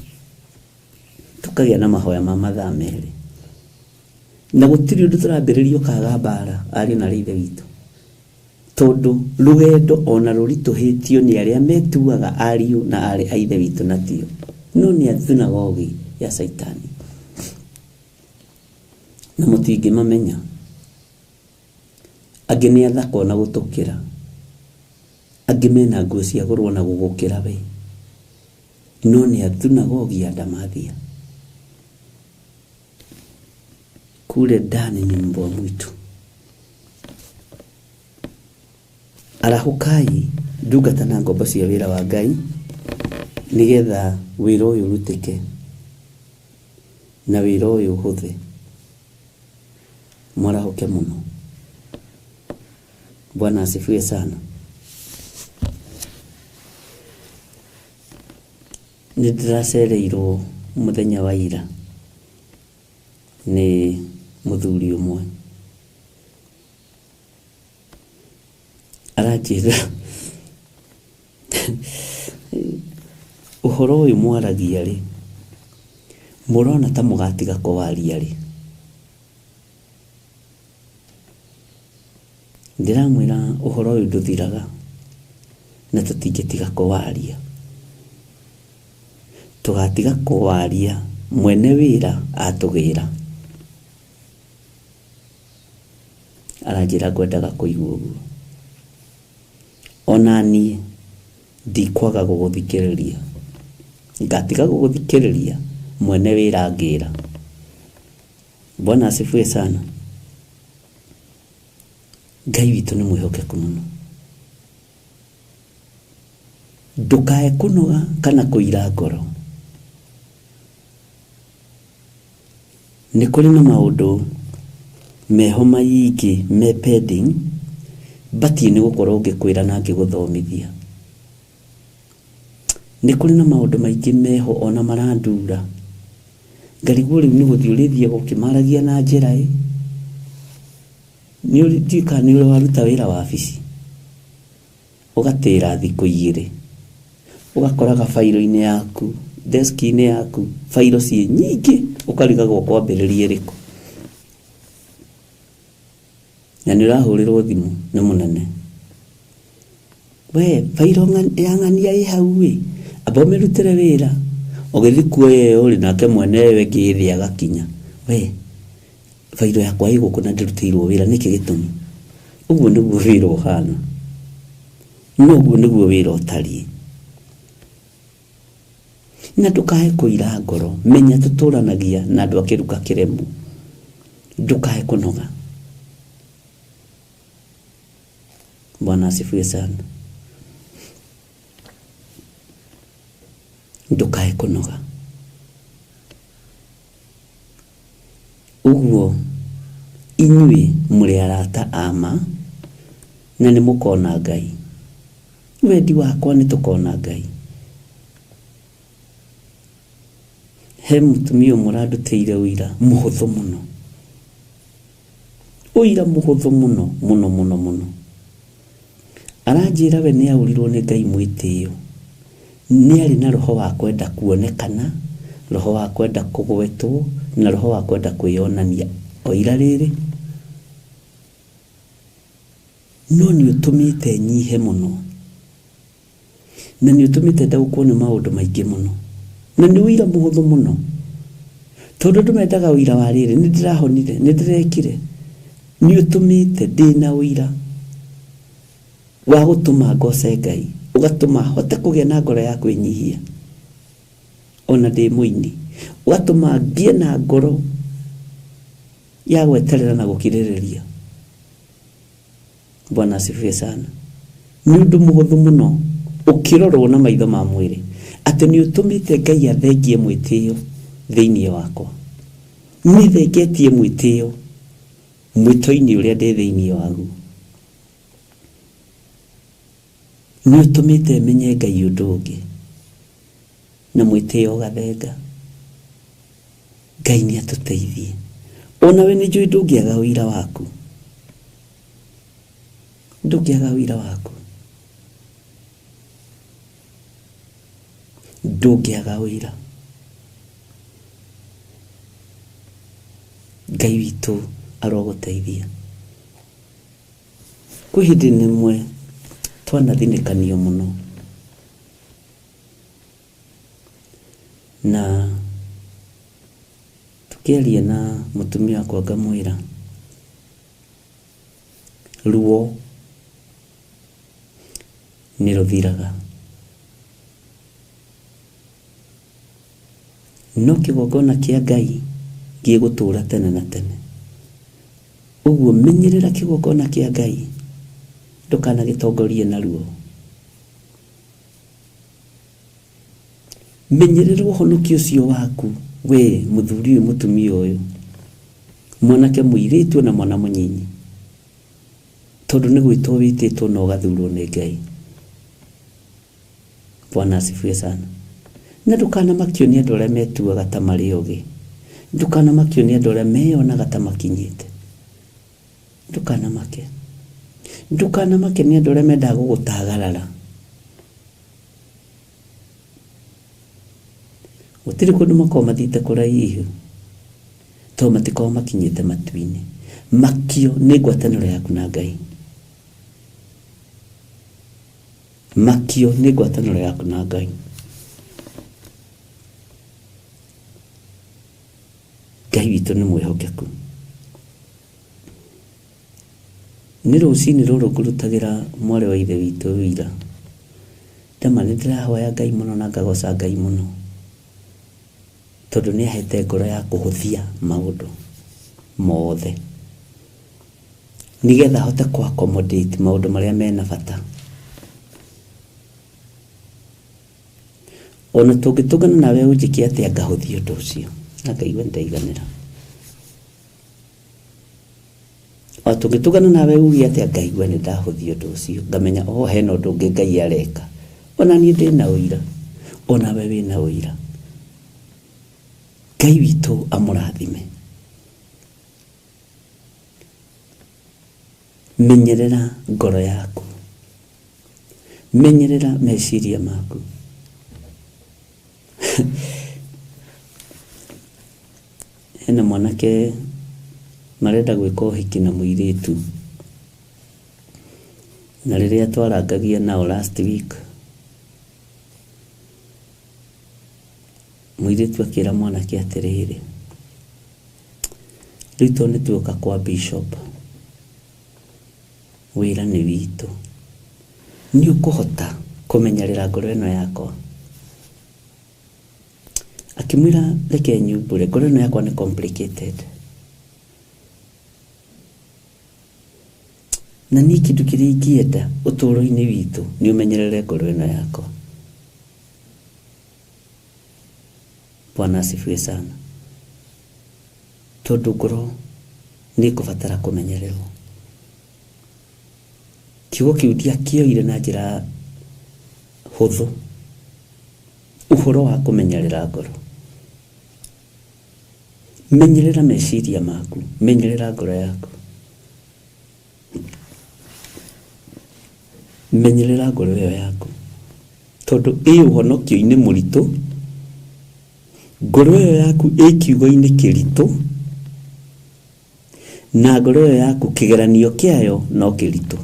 Tũkagĩa na mahoya ma mathaa 2. Na gũtirĩ ũndũ tũrambĩrĩria ũkaga mbara ariũ na arĩ ithe witũ. Tondũ rũgendo ona rũritũhĩtio nĩ arĩa metuaga ariũ na arĩ a ithe witũ na tio. No nĩ a thunagogi ya Caitani. Na mũtingĩmamenya. Angĩ nĩ athaka ona gũtũkĩra. Angĩ mena nguo cia goro ona gũgũkĩra we. No nĩ a thunagogi ya Damathia. Kule ndani ni mbwa mwitu. Arahũkai ndungata na ngombo cia wĩra wa Ngai nĩgetha wĩra ũyũ ũrutĩke na wĩra ũyũ ũhũthe. Mwarahũke mũno. Bwana asifiwe sana. Nĩ ndĩracereirwo mũthenya wa ira nĩ mũthuri ũmwe, aranjĩra ũhoro ũyũ mwaragia rĩ, mũrona ta mũgatiga kũwaria rĩ? Ndĩramwĩra ũhoro ũyũ ndũthiraga na tũtingĩtiga kũwaria. Tũgatiga kũwaria mwene wĩra atũgĩra. Aranjĩra ngwendaga kũigua ũguo. Ona niĩ ndikwaga gũgũthikĩrĩria, ngatiga gũgũthikĩrĩria mwene wĩra angĩra. Bwana asifiwe sana. Ngai witũ nĩ mwĩhokeku mũno. Ndũkae kũnoga kana kũira ngoro. Nĩ kũrĩ na maũndũ meho maingĩ me pending, batiĩ nĩ gũkorwo ngĩkwĩra na ngĩgũthomithia. Nĩ kũrĩ na maũndũ maingĩ meho ona marandura, ngarigwo rĩu nĩ gũthiĩ ũrĩthiaga ũkĩmaragia na njĩra ĩ. Ndiũĩ kana nĩ ũrĩ waruta wĩra wabici, ũgatĩra thikũ igĩrĩ, ũgakoraga bairo-inĩ yaku, deski-inĩ yaku, bairo ciĩ nyingĩ, ũkarigagwo kwambĩrĩria ĩrĩkũ. Na nĩ ũrahũrĩrwo thimũ nĩ mũnene, we bairo ya ng'ania ĩ hau ĩ, amba ũmĩrutĩre wĩra. Ũgĩthiĩ kuoya ĩyo rĩ, nake mwene ĩyo ĩngĩ ĩ thĩ agakinya, we bairo yakwa ĩ gũkũ na ndĩrutĩirwo wĩra, nĩkĩ gĩtũmi? Ũguo nĩguo wĩra ũhana, na ũguo nĩguo wĩra ũtariĩ. Na ndũkae kũira ngoro, menya tũtũranagia na andũ a kĩruka kĩremu, ndũkae kũnoga. Bwana asifiwe sana. Ndũkae kũnoga. Ũguo inyuĩ mũrĩ arata a ma na nĩ mũkona Ngai. Wendi wakwa nĩ tũkona Ngai. He mũtumia ũmwe ũrandutĩire ũira mũhũthũ mũno, ũira mũhũthũ mũno mũno mũno mũno. Aranjĩra we nĩ aũrirwo nĩ Ngai mwĩtĩo, nĩ arĩ na roho wa kwenda kuonekana, roho wa kwenda kũgwetwo, na roho wa kwenda kwĩyonania o ira rĩrĩ. No nĩ ũtũmĩte nyihe mũno, na nĩ ũtũmĩte ndaũkwo nĩ maũndũ maingĩ mũno, na nĩ ũira mũhũthũ mũno, tondũ andũ mendaga ũira wa rĩrĩ, nĩ ndĩrahonire, nĩ ndĩrekire. Nĩ ũtũmĩte ndĩna ũira wa gũtũma ngoce Ngai, ũgatũma hote kũgĩa na ngoro ya kwĩnyihia ona ndĩ mũini, ũgatũma ngĩe na ngoro ya gweterera na gũkirĩrĩria. Bwana asifiwe sana. Nĩ ũndũ mũhũthũ mũno ũkĩrorwo na maitho ma mwĩrĩ atĩ nĩ ũtũmĩte Ngai athengie mwĩtĩo thĩinĩ wakwa. Nĩ thengetie mwĩtĩo mwĩto-inĩ ũrĩa ndĩ thĩinĩ waguo. Nĩ ũtũmĩte menye Ngai ũndũ ũngĩ na mwĩtĩo ũgathenga. Ngai nĩ atũteithie. Ona we nĩ njũĩ ndũngĩaga ũira waku, ndũngĩaga ũira waku, ndũngĩaga ũira. Ngai witũ arogũteithia. Kwĩ hĩndĩ ĩmwe twanathinĩkanio mũno na tũkĩaria na mũtumia wakwa ngamwĩra ruo nĩ rũthiraga, no kĩgongona kĩa Ngai gĩgũtũra tene na tene. Ũguo menyerera kĩgongona kĩa Ngai, ndũkanagĩtongorie na ruo. Menyerera ũhonokio ũcio waku, we mũthuri ũyũ, mũtumia ũyũ, mwanake mũirĩtu na mwana mũnyinyi, tondũ nĩ gwĩtwo wĩtĩtwo na ũgathurwo nĩ Ngai. Bwana asifiwe sana. Na ndũkanamakio nĩ andũ arĩa metuaga ta marĩ ogĩ, ndũkanamakio nĩ andũ arĩa meyonaga ta makinyĩte. Ndũkanamake, ndũkanamake nĩ andũ arĩa mendaga gũgũtagarara. Gũtirĩ kũndũ makoragwo mathiĩte kũraihu, tondũ matikoragwo makinyĩte matu-inĩ. Makio nĩ ngwatanĩro yaku na Ngai. Makio nĩ ngwatanĩro yaku na Ngai. Ngai witũ nĩ mwĩhokeku. Nĩ rũcinĩ rũrũ ngũrutagĩra mwarĩ wa ithe witũ wĩira. Ndama nĩ ndĩrahoya Ngai mũno na ngagoca Ngai mũno, tondũ nĩ ahete ngoro ya kũhũthia maũndũ mothe, nĩgetha ahote kũ accommodate maũndũ marĩa mena bata. Ona tũngĩtũngana nawe ũnjĩke atĩa, ngahũthia ũndũ ũcio na ngaigua nĩndaiganĩra. O tũngĩtũngana nawe uge atĩa, ngaigua nĩndahũthia ũndũ ũcio, ngamenya o hena ũndũ ũngĩ Ngai areka. Ona niĩ ndĩna ũira, onawe wĩna ũira. Ngai witũ amũrathime. Menyerera ngoro yaku, menyerera meciria maku. Hena mwanake marenda gwĩka ũhiki na mũirĩtu, na rĩrĩa twarangagia nao last week, mũirĩtu akĩra mwanake atĩrĩrĩ, rĩu tondũ nĩtuoka kwa bishop, wĩra nĩ witũ, nĩ ũkũhota kũmenyerera ngoro ĩno yakwa? Akĩmwĩra reke nyumbũre, ngoro ĩno yakwa nĩ complicated, na niĩ kĩndũ kĩrĩa ingĩenda ũtũũro-inĩ witũ nĩ ũmenyerere ngoro ĩno yakwa. Bwana asifiwe sana. Tondũ ngoro nĩ ĩkũbatara kũmenyererwo. Kiugo kĩu ndiakĩoire na njĩra hũthũ, ũhoro wa kũmenyerera ngoro. Menyerera meciria maku, menyerera ngoro yaku, menyerera ngoro ĩyo yaku, tondũ ĩ ũhonokio-inĩ mũritũ. Ngoro ĩyo yaku ĩ kiugo-inĩ kĩritũ, na ngoro ĩyo yaku kĩgeranio kĩayo no kĩritũ.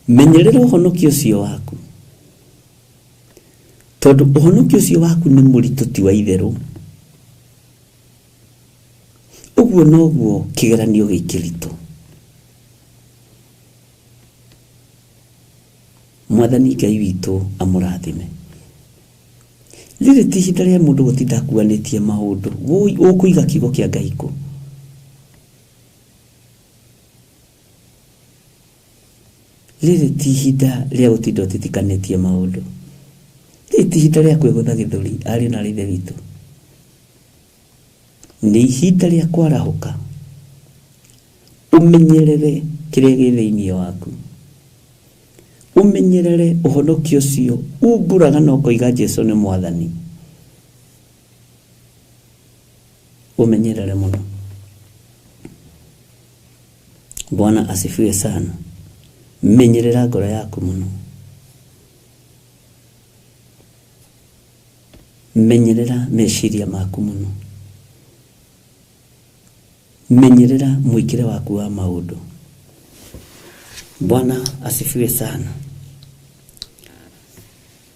Menyerera ũhonokio ũcio waku, tondũ ũhonokio ũcio waku nĩ mũritũ, ti wa itherũ. Ũguo noguo kĩgeranio gĩ kĩritũ. Mwathani Ngai witũ amũrathime. Rĩrĩ ti ihinda rĩa mũndũ gũtinda akuanĩtie maũndũ. Ũkũiga kiugo kĩa Ngai kũ? Rĩrĩ ti ihinda rĩa gũtinda ũtitikanĩtie maũndũ. Rĩrĩ ti ihinda rĩa kwĩgũtha gĩthũri, ariũ na aarĩ a Ithe witũ. Nĩ ihinda rĩa kwarahũka, ũmenyerere kĩrĩa gĩ thĩinĩ waku, ũmenyerere ũhonokio ũcio umbũraga na ũkoiga Jesu nĩ Mwathani. Ũmenyerere mũno. Bwana asifiwe sana. Menyerera ngoro yaku mũno, menyerera meciria maku mũno, menyerera mwĩkĩre waku wa maũndũ. Bwana asifiwe sana.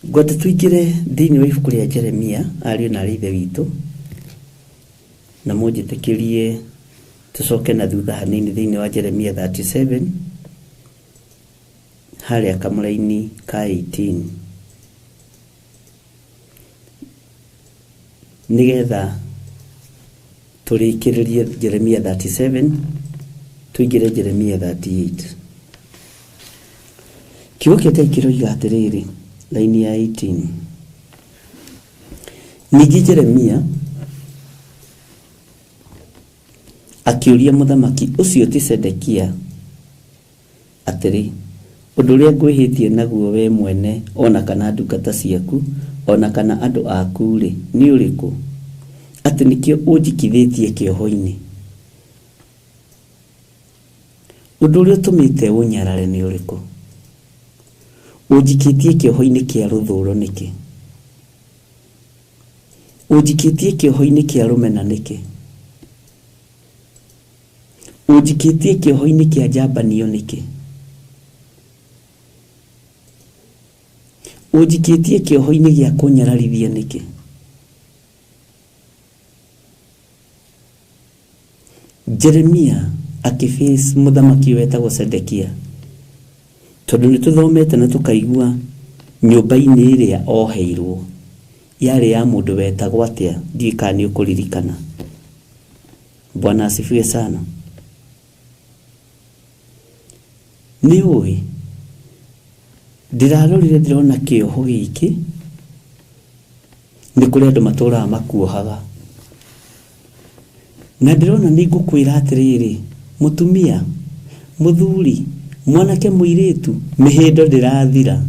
Ngwenda tũingĩre thĩinĩ wa ibuku rĩa Jeremia, ariũ na aarĩ a Ithe witũ, na mũnjĩtĩkĩrie tũcoke na thutha hanini thĩinĩ wa Jeremia 37 harĩa kamũraini ka 18, nĩgetha tũrĩkĩrĩrie Jeremia 37 tũingĩre Jeremia 38. Kiugo kĩa Ngai kĩroiga atĩrĩrĩ, laini ya 18, ningĩ Jeremia akĩũria mũthamaki ũcio ti Sedekia atĩrĩ, Ũndũ ũrĩa ngwĩhĩtie naguo we mwene ona kana ndungata ciaku ona kana andũ aku-rĩ nĩ ũrĩkũ, atĩ nĩkĩo ũnjikithĩtie kĩoho-inĩ? Ũndũ ũrĩa ũtũmĩte ũnyarare nĩ ũrĩkũ? Ũnjikĩtie kĩoho-inĩ kĩa rũthũũro nĩkĩ? Ũnjikĩtie kĩoho-inĩ kĩa rũmena nĩkĩ? Ũnjikĩtie kĩoho-inĩ kĩa njambanio nĩkĩ? Ũnjikĩtie kĩoho-inĩ gĩa kũnyararithia nĩkĩ? Jeremia akĩface mũthamaki wetagwo Sedekia, tondũ nĩ tũthomete na tũkaigua nyũmba-inĩ ĩrĩa oheirwo yarĩ ya mũndũ wetagwo atĩa, ndiũĩ kana nĩ ũkũririkana. Bwana asifiwe sana. Nĩ ũĩ ndĩrarorire ndĩrona kĩoho gĩkĩ nĩ kũrĩ andũ matũraga makuohaga, na ndĩrona nĩ ngũkwĩra atĩrĩrĩ, mũtumia, mũthuri, mwanake, mũirĩtu, mĩhĩndo ndĩrathira,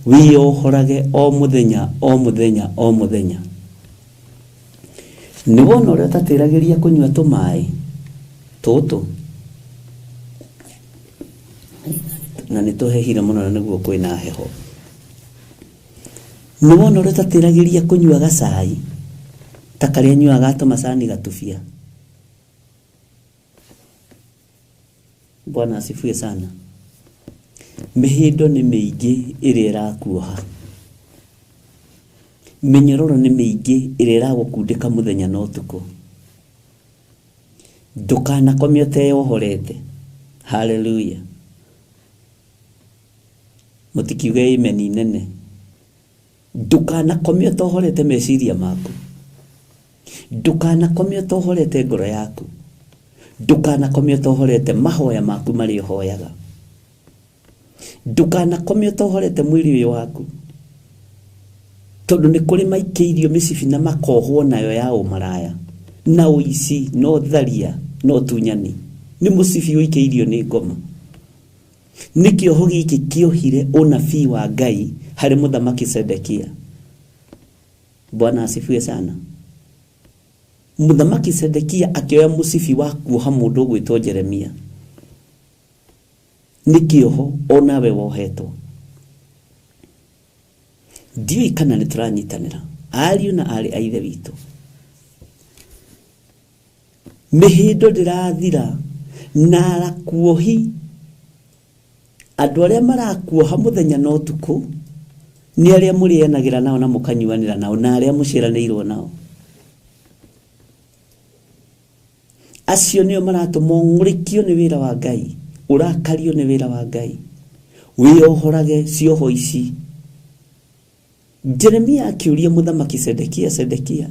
wĩyohorage o mũthenya o mũthenya o mũthenya. Nĩ wona ũrĩa ũtatĩragĩria kũnyua tũmaĩ tũtũ, na nĩ tũhehire mũno na nĩguo kwĩna heho. Nĩ wona ũrĩa ũtatĩragĩria kũnyua gacai ta karĩa nyuaga tũmacani gatubia. Bwana asifiwe sana. Mĩhĩndo nĩ mĩingĩ ĩrĩa ĩrakuoha, mĩnyororo nĩ mĩingĩ ĩrĩa ĩragũkundĩka mũthenya na ũtukũ. Ndũkanakome ũteyohorete. Haleluya. Mũtikiuge amen nene. Ndũkanakome ũtohorete meciria maku, ndũkanakome ũtohorete ngoro yaku, ndũkanakome ũtohorete mahoya maku marĩa ũhoyaga, ndũkanakome ũtohorete mwĩrĩ ũyũ waku, tondũ nĩ kũrĩ maikĩirio mĩcibi na makohwo nayo ya ũmaraya na ũici na ũtharia na ũtunyani. Nĩ mũcibi ũikĩirio nĩ ngoma. Nĩ kĩoho gĩkĩ kĩohire ũnabii wa Ngai harĩ mũthamaki Sedekia. Bwana asifiwe sana. Mũthamaki Sedekia akĩoya mũcibi wa kuoha mũndũ ũgwĩtwo Jeremia. Nĩ kĩoho onawe wohetwo. Ndiũĩ kana nĩ tũranyitanĩra ariũ na aarĩ a Ithe witũ. Mĩhĩndo ndĩrathira na arakuohi. Andũ arĩa marakuoha mũthenya na ũtukũ nĩ arĩa mũrĩanagĩra nao na mũkanyuanĩra nao na arĩa mũciaranĩirwo nao. Acio nĩo maratũma ũng'ũrĩkio nĩ wĩra wa Ngai, ũrakario nĩ wĩra wa Ngai, wĩyohorage cioho ici. Jeremia akĩũria mũthamaki Sedekia, Sedekia,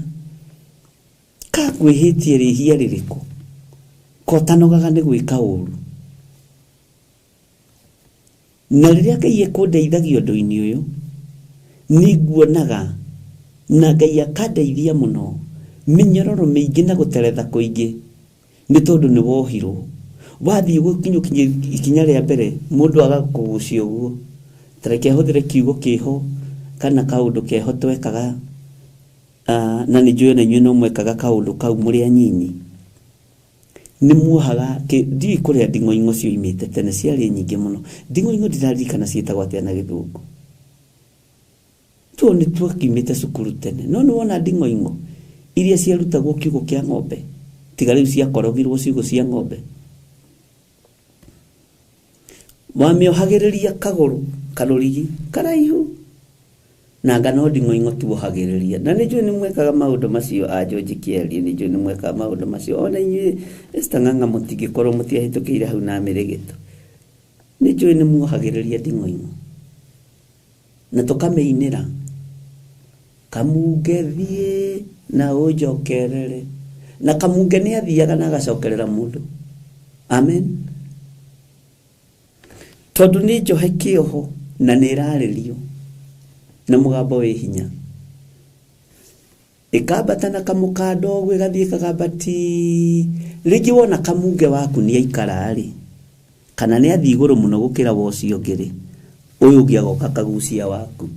kakwĩhĩtie rĩhia rĩrĩkũ kotanogaga nĩ gwĩka ũru? Na rĩrĩa Ngai ekũndeithagia ũndũ-inĩ ũyũ, nĩ nguonaga na Ngai akandeithia mũno mĩnyororo mĩingĩ na gũteretha kũingĩ, nĩ tondũ nĩ wohirwo. Wathiĩ gũkinyũkinya ikinya rĩa mbere, mũndũ agakũgucia ũguo. Ta reke ahũthĩre kiugo kĩho kana kaũndũ keho twekaga, na nĩ njũĩ ona inyuĩ no mwekaga kaũndũ kau mũrĩ anyinyi. Nĩ muohaga, ndiũĩ kũrĩa nding'oing'o cioimĩte tene, ciarĩ nyingĩ mũno. Nding'oing'o ndiraririkana ciĩtagwo atĩa na gĩthũngũ. Tuo nĩ twakiumĩte cukuru tene, no nĩ wona nding'oing'o iria ciarutagwo kiugũ kĩa ng'ombe, tiga rĩu ciakorogirwo ciugũ cia ng'ombe. Wamĩohagĩrĩria kagũrũ karũrigi karaihu, na anga no nding'oing'o tuohagĩrĩria. Na nĩ njũĩ nĩ mwekaga maũndũ macio a George Kĩarie, nĩ njũĩ nĩ mwekaga maũndũ macio. Ona inyuĩ Esther Ng'ang'a mũtingĩkorwo mũtiahĩtũkĩire hau na mĩrĩgĩto. Nĩ njũĩ nĩ muohagĩrĩria nding'oing'o na tũkamĩinĩra kamunge thiĩ na ũnjokerere, na kamunge nĩ athiaga na agacokerera mũndũ. Amen. Tondũ nĩ njohe kĩoho na nĩ ĩrarĩrio na mũgambo wĩ hinya, ĩkambata na kamũkanda ũguo ĩgathiĩ kagambati. Rĩngĩ wona kamunge waku nĩ aikara rĩ, kana nĩ athiĩ igũrũ mũno gũkĩra wa ũcio ũngĩ rĩ, Ũyũ ũngĩ agoka akagucia waku.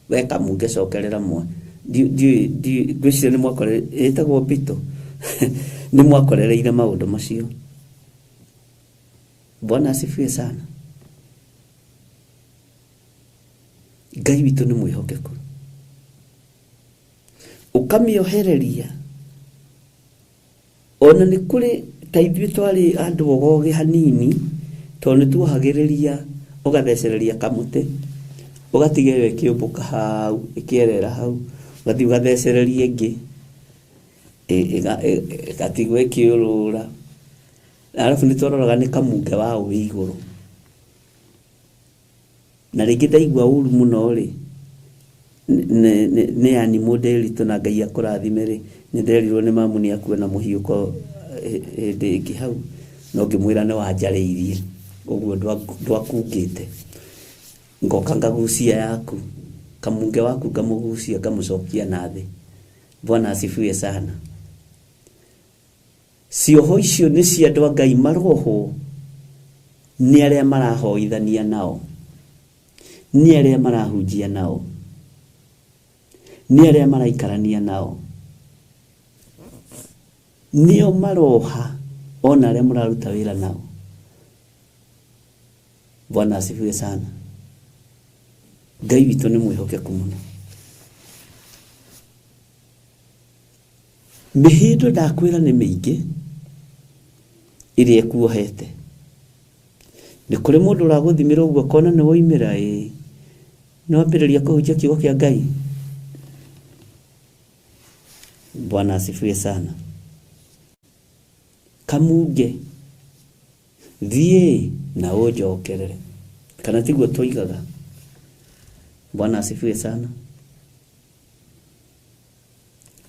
We kamunge cokerera mwe. Ngwĩciria nĩ mwakore ĩtagwo mbito. Nĩ mwakorereire maũndũ macio. Bwana asifiwe sana. Ngai witũ nĩ mwĩhokeku. Ũkamĩohereria ona nĩ kũrĩ ta ithuĩ twarĩ andũ ogogĩ hanini tondũ nĩ tuohagĩrĩria ũgathecereria kamũtĩ ũgatiga ĩyo ĩkĩũmbũka hau ĩkĩerera hau ũgathiĩ ũgathecereria ĩngĩ ĩgatigwo ĩkĩũrũra arabu nĩ twaroraga nĩ kamunge waũ wĩ igũrũ na rĩngĩ ndaigua ũru mũno rĩ nĩ yani mũndĩritũ na Ngai akũrathime rĩ nĩ nderirwo nĩ mamu nĩ akue na mũhiũko hĩndĩ ĩngĩ hau no ngĩmwĩra nĩ wanjarĩirie ũguo ndwakungĩte ngoka ngagucia yaku kamunge waku ngamũgucia ngamũcokia na thĩ. Bwana asifiwe sana. Cioho icio nĩ cia andũ a Ngai marohwo nĩ arĩa marahoithania nao, nĩ arĩa marahunjia nao, nĩ arĩa maraikarania nao, nĩo maroha ona arĩa mũraruta wĩra nao. Bwana asifiwe sana. Ngai witũ nĩ mwĩhokeku mũno. Mĩhĩndo ndakwĩra nĩ mĩingĩ ĩrĩa ĩkuohete. Nĩ kũrĩ mũndũ ũragũthimĩra ũguo akona nĩ woimĩra ĩĩ nĩ wambĩrĩria kũhunjia kiugo kĩa Ngai. Bwana asifiwe sana. Kamunge thiĩ na ũnjokerere kana tiguo twoigaga. Bwana asifiwe sana.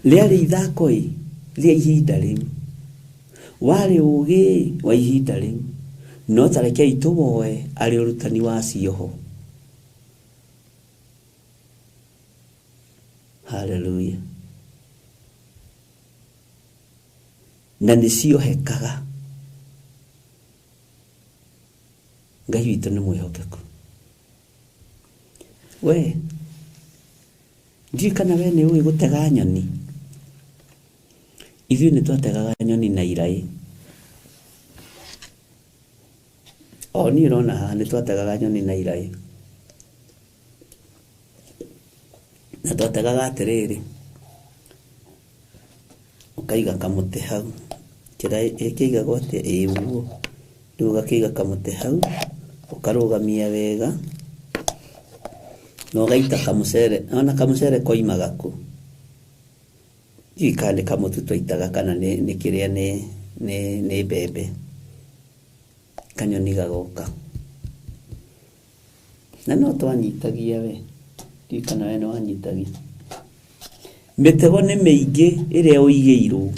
Rĩarĩ ithako ĩ rĩa ihinda rĩu, warĩ ũgĩ wa ihinda rĩu, no ta rekei tũwoe arĩ ũrutani wa cioho. Haleluya. Na nĩ ciohekaga. Ngai witũ nĩ mwĩhokeku. We ndiũĩ kana we nĩ ũĩ gũtega nyoni. Ithuĩ nĩ twategaga nyoni na iraĩ. O niĩ ũrona haha nĩ twategaga nyoni na iraĩ. Na twategaga atĩrĩrĩ, ũkaiga kamũtĩ hau, kĩraĩ ĩkĩigagwo atĩa? Ĩĩ ũguo. Rĩu ũgakĩiga kamũtĩ hau, ũkarũgamia wega, na ũgaita kamũcere. Ona kamũcere koimaga kũ? Ndiũĩ kana nĩ kamũtu twaitaga kana nĩ kĩrĩa nĩ mbembe. Kanyoni gagoka. Na no twanyitagia we. Ndiũĩ kana we nĩ wanyitagia. Mĩtego nĩ mĩingĩ ĩrĩa ũigĩirwo.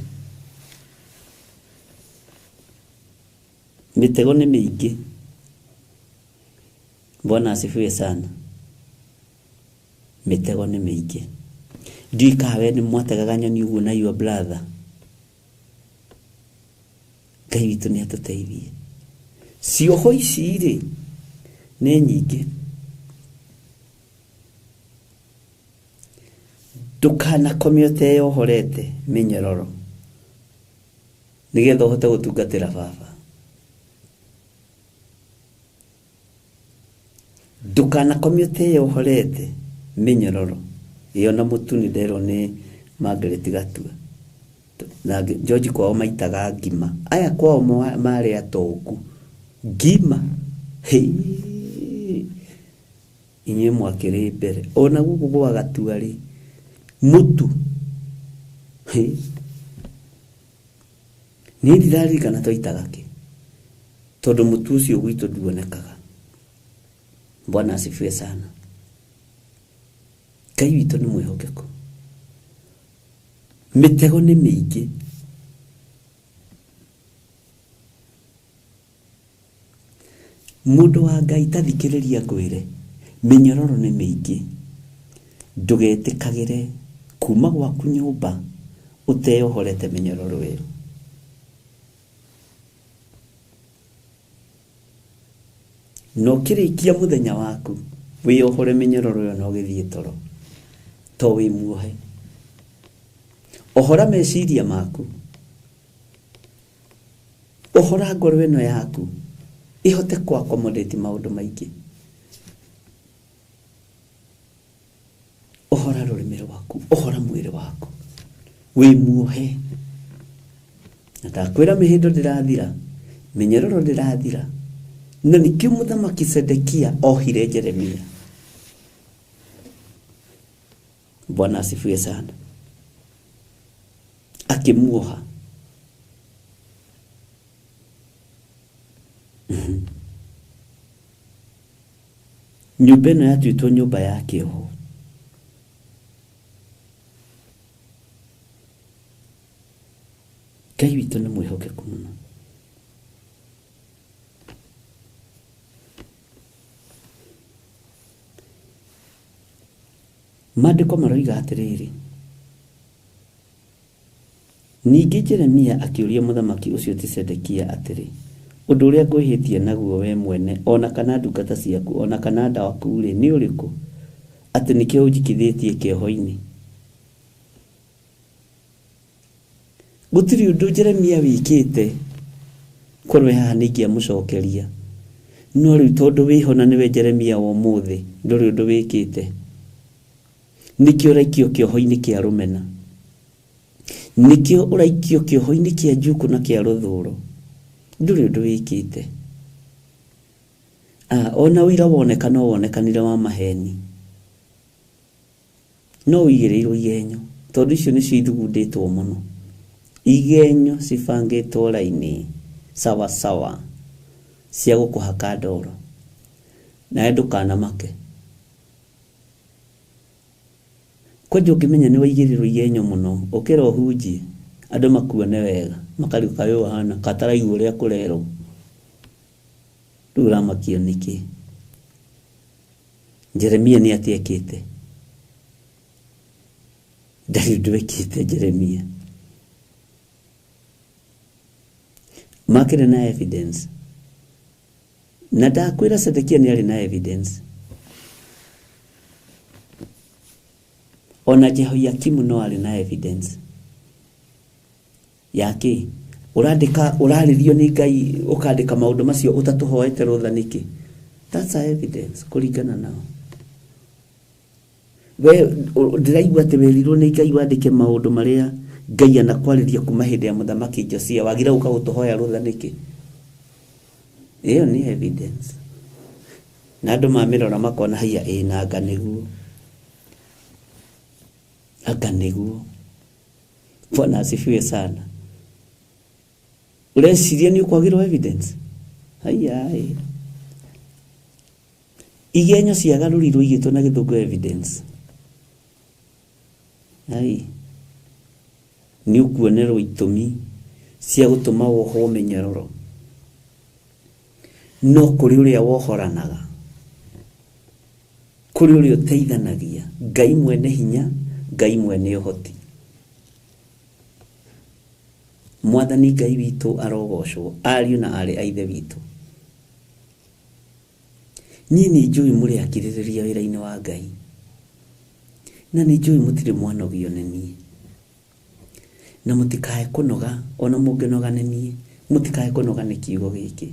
Mĩtego nĩ mĩingĩ. Bwana asifiwe sana. Mĩtego nĩ mĩingĩ. Ndiũĩ kana we nĩ mwategaga nyoni ũguo na your brother. Ngai witũ nĩ atũteithie. Cioho ici rĩ nĩ nyingĩ. Ndũkanakome ũteyohorete mĩnyororo nĩgetha ũhote gũtungatĩra baba. Ndũkanakome ũteyohorete mĩnyororo. Ĩyo na mũtu nĩ nderwo nĩ Margaret Gatua. Na George kwao maitaga ngima. Aya kwao marĩ atongu. Ngima. Hĩ. Inyuĩ mwakĩrĩ mbere. Ona gũkũ gwa Gatua rĩ, mũtu. Hĩ. Niĩ ndiraririkana twaitaga kĩ. Tondũ mũtu ũcio gwitũ nduonekaga. Bwana asifiwe sana. Ngai witũ nĩ mwĩhokeku. Mĩtego nĩ mĩingĩ. Mũndũ wa Ngai ta thikĩrĩria ngwĩre, mĩnyororo nĩ mĩingĩ. Ndũgetĩkagĩre kuma gwaku nyũmba ũteyohorete mĩnyororo ĩyo. Na ũkĩrĩkia mũthenya waku wĩyohore mĩnyororo ĩyo na ũgĩthiĩ toro to wĩ muohe. Ohora meciria maku, ohora ngoro ĩno yaku ihote ku accommodate maũndũ maingĩ. Ohora rũrĩmĩ rwaku, ohora mwĩrĩ waku, wĩ muohe. Na ndakwĩra mĩhĩndo ndĩrathira, mĩnyororo ndĩrathira. Na nĩkĩo mũthamaki Sedekia ohire Jeremia. Bwana asifiwe sana. Akĩmuoha. Nyũmba ĩno yatuĩtwo nyũmba ya kĩoho. Ngai witũ nĩ mwĩhokeku mũno. Maandĩko maroiga atĩrĩrĩ, ningĩ Jeremia akĩũria mũthamaki ũcio ti Sedekia atĩrĩ, ũndũ ũrĩa ngwĩhĩtie naguo we mwene o na kana ndungata ciaku o na kana andũ aku-rĩ nĩ ũrĩkũ, atĩ nĩkĩo ũnjikithĩtie kĩoho-inĩ? Gũtirĩ ũndũ Jeremia wĩkĩte, korwo haha nĩ ingĩamũcokeria. No rĩu tondũ wĩho na nĩwe Jeremia wa ũmũthĩ, ndũrĩ ũndũ wĩkĩte. Nĩkĩo ũraikio kĩoho-inĩ kĩa rũmena. Nĩkĩo ũraikio kĩoho-inĩ kĩa njukũ na kĩa rũthũro. Ndũrĩ ũndũ wĩkĩte. Ona ũira woneka no wonekanire wa maheni. No ũigĩrĩirwo igenyo, tondũ icio nĩcio ithugundĩtwo mũno. Igenyo cibangĩtwo raini sawa sawa cia gũkũhaka ndoro. Nawe ndũkanamake. Kwanja ũngĩmenya nĩ waigĩrĩrwo igenyo mũno, ũkĩra ũhunjie, andũ makuone wega, makarigwo kaĩ ũyũ ahana kataraigua ũrĩa kũrerwo. Rĩu ũramakio nĩkĩ? Jeremia nĩ atĩa ekĩte? Ndarĩ ũndũ ekĩte Jeremia. Makĩrĩ na evidence. Na ndakwĩra Sedekia nĩ arĩ na evidence. Ona Jehoiakimu no arĩ na evidence. Yake ũrandĩka, ũrarĩrio nĩ Ngai ũkandĩka maũndũ macio ũtatũhoete rũtha nĩkĩ? That's a evidence kũringana nao. We ndĩraigua atĩ werirwo nĩ Ngai wandĩke maũndũ marĩa Ngai anakwarĩria kuma hĩndĩ ya mũthamaki Josia, wagire gũka gũtũhoya rũtha nĩkĩ? Ĩyo nĩ evidence. Na andũ mamĩrora makona haiya ĩ na anga nĩguo. Anga nĩguo. Bwana asifiwe sana. Ũreciria nĩ ũkwagĩrwo evidence? Haiya ĩ. Igenyo ciagarũrirwo igĩtwo na gĩthũngũ evidence. Ai. Nĩ ũkuonerwo itũmi cia gũtũma wohwo mĩnyororo. No kũrĩ ũrĩa wohoranaga, kũrĩ ũrĩa ũteithanagia, Ngai mwene hinya, Ngai mwene ũhoti. Mwathani Ngai witũ arogocwo, ariũ na aarĩ a Ithe witũ. Niĩ nĩ njũĩ mũrĩ akirĩrĩria wĩra-inĩ wa Ngai, na nĩ njũĩ mũtirĩ mwanogio nĩ niĩ. Na mũtikae kũnoga, ona mũngĩnoga nĩ niĩ, mũtikae kũnoga nĩ kiugo gĩkĩ.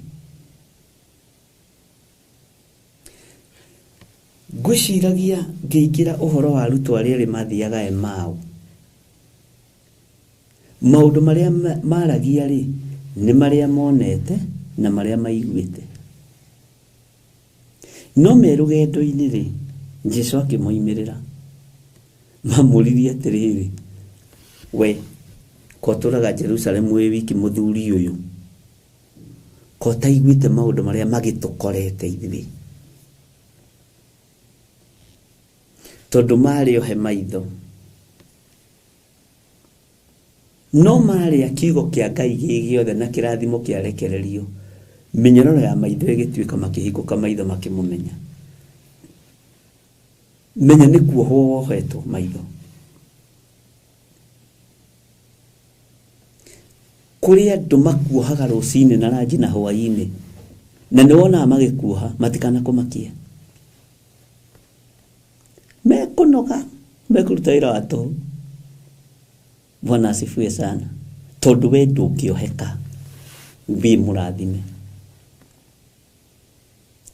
Ngwĩciragia ngĩingĩra ũhoro wa arutwo arĩa erĩ mathiaga Emau. Maũndũ marĩa maragia rĩ, nĩ marĩa monete na marĩa maiguĩte. No me rũgendo-inĩ rĩ, Jesũ akĩmoimĩrĩra. Mamũririe atĩrĩrĩ, we ko ũtũraga Jerusalemu wĩ wiki mũthuri ũyũ, ko ũtaiguĩte maũndũ marĩa magĩtũkorete ithuĩ? Tondũ marĩ ohe maitho. No marĩa kiugo kĩa Ngai gĩ gĩothe na kĩrathimo kĩarekererio, mĩnyororo ya maitho ĩgĩtuĩka, makĩhingũka maitho makĩmũmenya. Menya nĩ kuohwo wohetwo maitho. Kũrĩ andũ makuohaga rũcinĩ na ranji na hwaĩ-inĩ. Na nĩ wonaga magĩkuoha matikanakũmakie. Mekũnoga, mekũruta wĩra wa tũhũ. Bwana asifiwe sana. Tondũ we ndũngĩoheka wĩ mũrathime.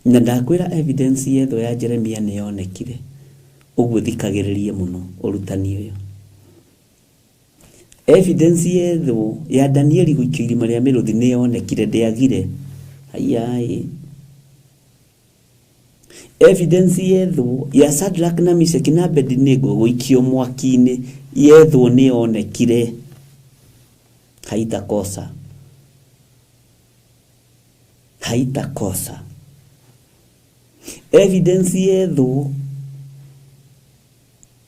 Na ndakwĩra evidence yetho ya Jeremia nĩ yonekire. Ũguo thikagĩrĩrie mũno ũrutani ũyũ. Evidence yetho ya Danieli gũikio irima rĩa mĩrũthi nĩ yonekire, ndĩagire. Haiya. Evidence yetho ya Shadrach na Meshach na Abednego gũikio mwaki-inĩ yetho nĩ yonekire. Haitakosa. Haitakosa. Evidence yetho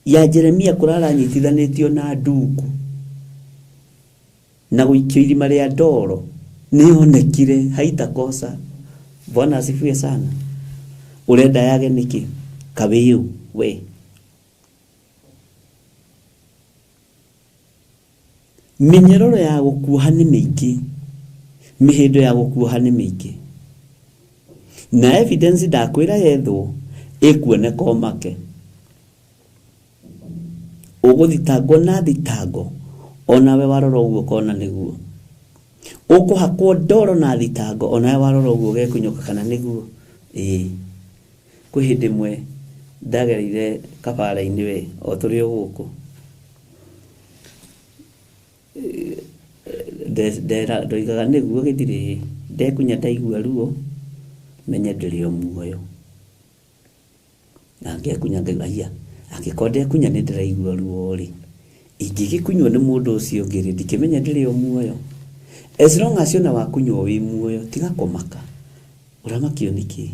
ya Jeremia kũrara nyitithanĩtio na ndungu na gũikio irima rĩa ndoro nĩ yonekire. Haitakosa. Bwana asifiwe sana. Ũrenda yage nĩkĩ? Kawĩũ we. Mĩnyororo ya gũkuoha nĩ mĩingĩ, mĩhĩndo ya gũkuoha nĩ mĩingĩ. Na evidence ndakwĩra yethwo ĩkuoneka ũmake. Ũgũthitangwo na thitango onawe warora ũguo ũkona nĩguo. Ũkũhakwo ndoro na thitango onawe warora ũguo ũgekunyũka kana nĩguo. Ĩĩ. Kwĩ hĩndĩ ĩmwe ndagereire kabara-inĩ we o tũrĩ o gũkũ. Ndoigaga nĩguo gĩthirĩ, ndekunya ndaigua ruo menye ndĩrĩ o muoyo. Na ngekunya ngaigua haiya, angĩkorwo ndekunya nĩ ndĩraigua ruo rĩ, ingĩgĩkunywo nĩ mũndũ ũcio ũngĩ rĩ, ndikĩmenya ndĩrĩ o muoyo. As long as ona wakunywo wĩ muoyo, tiga kũmaka. Ũramakio nĩkĩ?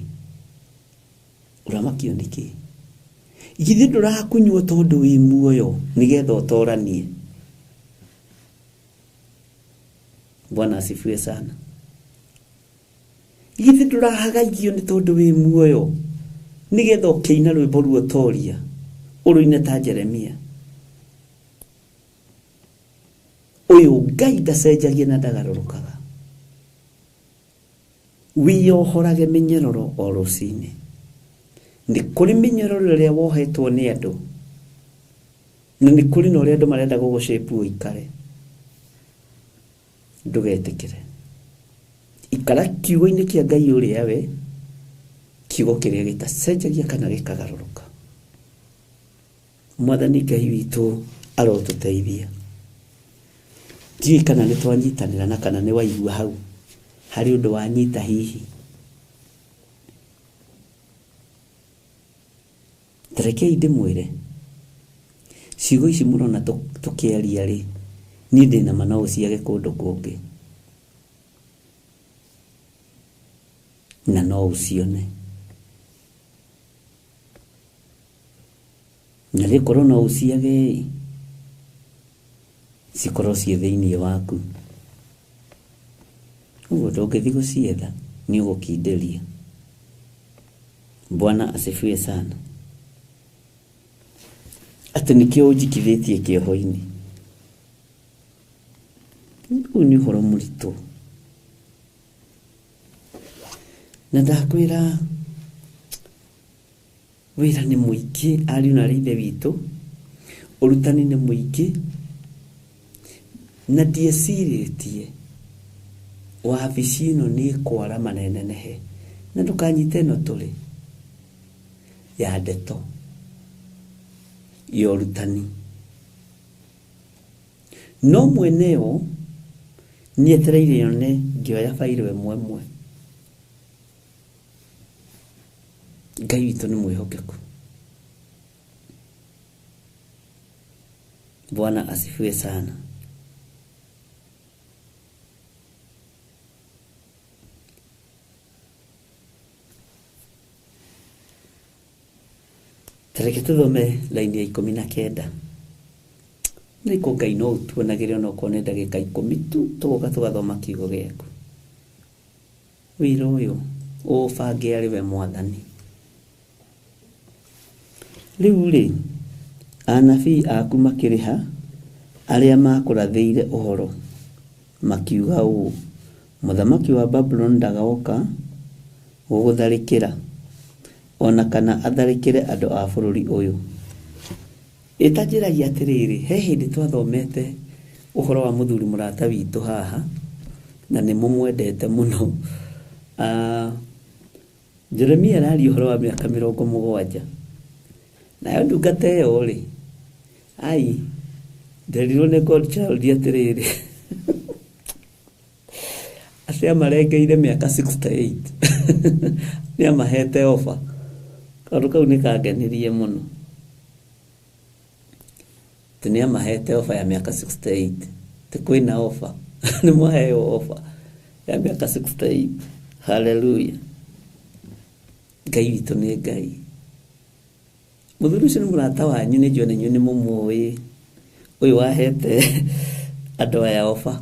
Ũramakio nĩkĩ? Githĩ ndũrakunywo tondũ wĩ muoyo nĩgetha ũtoranie? Bwana asifiwe sana. Githĩ ndũrahagaigio nĩ tondũ wĩ muoyo nĩgetha ũkĩina rwĩmbo ruotoria ũrũine ta Jeremia? Ũyũ Ngai ndacenjagia na ndagarũrũkaga. Wĩyohorage mĩnyororo o rũcinĩ. Nĩ kũrĩ mĩnyororo ĩrĩa wohetwo nĩ andũ, na nĩ kũrĩ na ũrĩa andũ marenda gũgũcĩpu ũikare. Ndũgetĩkĩre. Ikara kiugo-inĩ kĩa Ngai ũrĩa we, kiugo kĩrĩa gĩtacenjagia kana gĩkagarũrũka. Mwathani Ngai witũ arotũteithia. Ndiũĩ kana nĩ twanyitanĩra na kana nĩ waigua hau harĩ ũndũ wanyita hihi. Tarekei ndĩmwĩre, ciugo ici mũrona tũkĩaria rĩ, niĩ ndĩna ma no ũciage kũndũ kũngĩ na no ũcione. Na rĩkorwo no ũciage ĩ, cikorwo ciĩ thĩinĩ waku. Ũguo ndũngĩthiĩ gũcietha, nĩ ũgũkindĩria. Bwana asifiwe sana. Atĩ nĩkĩo ũnjikithĩtie kĩoho-inĩ. Ũyũ nĩ ũhoro mũritũ. Na ndakwĩra wĩra nĩ mũingĩ, ariũ na aarĩ a Ithe witũ, ũrutani nĩ mũingĩ, na ndiecirĩtie wabici ĩno nĩ ĩkwarama na ĩnenehe. Na ndũkanyite ĩno tũrĩ ya ndeto ya ũrutani. No mwene yo nĩetereire yone ngĩoya bairũ ĩmwe ĩmwe. Ngai witũ nĩ mwĩhokeku. Bwana asifiwe sana. Tareke tũthome laini ya 19. Nĩkũ Ngai no ũtuonagĩre onokorwo nĩ ndagĩka 10 tu, tũgoka tũgathoma kiugo gĩaku. Wĩra ũyũ ũũbange arĩ we Mwathani. Rĩu rĩ, anabii aku makĩrĩha arĩa makũrathĩire ũhoro makiuga ũũ, mũthamaki wa Babuloni ndagoka Gũgũtharĩkĩra, o na kana atharĩkĩre andũ a bũrũri ũyũ. Ĩtanjĩragia atĩrĩrĩ, he hĩndĩ twathomete ũhoro wa mũthuri mũrata witũ haha, na nĩ mũmwendete mũno. Jeremia araria ũhoro wa mĩaka 70. Nayo ndungata ĩyo rĩ, ai, nderirwo nĩ God child atĩrĩrĩ, atĩ amarengeire mĩaka 68. Nĩ amahete ofa. Kaũndũ kau nĩ kangenirie mũno. Atĩ nĩ amahete ofa ya mĩaka 68. Atĩ kwĩna ofa. Nĩ mwaheo ofa ya mĩaka 68. Hallelujah. Ngai witũ nĩ Ngai. Mũthuri ũcio nĩ mũrata wanyu, nĩ njũĩ na inyuĩ nĩ mũmũĩ. Ũyũ wahete andũ aya ofa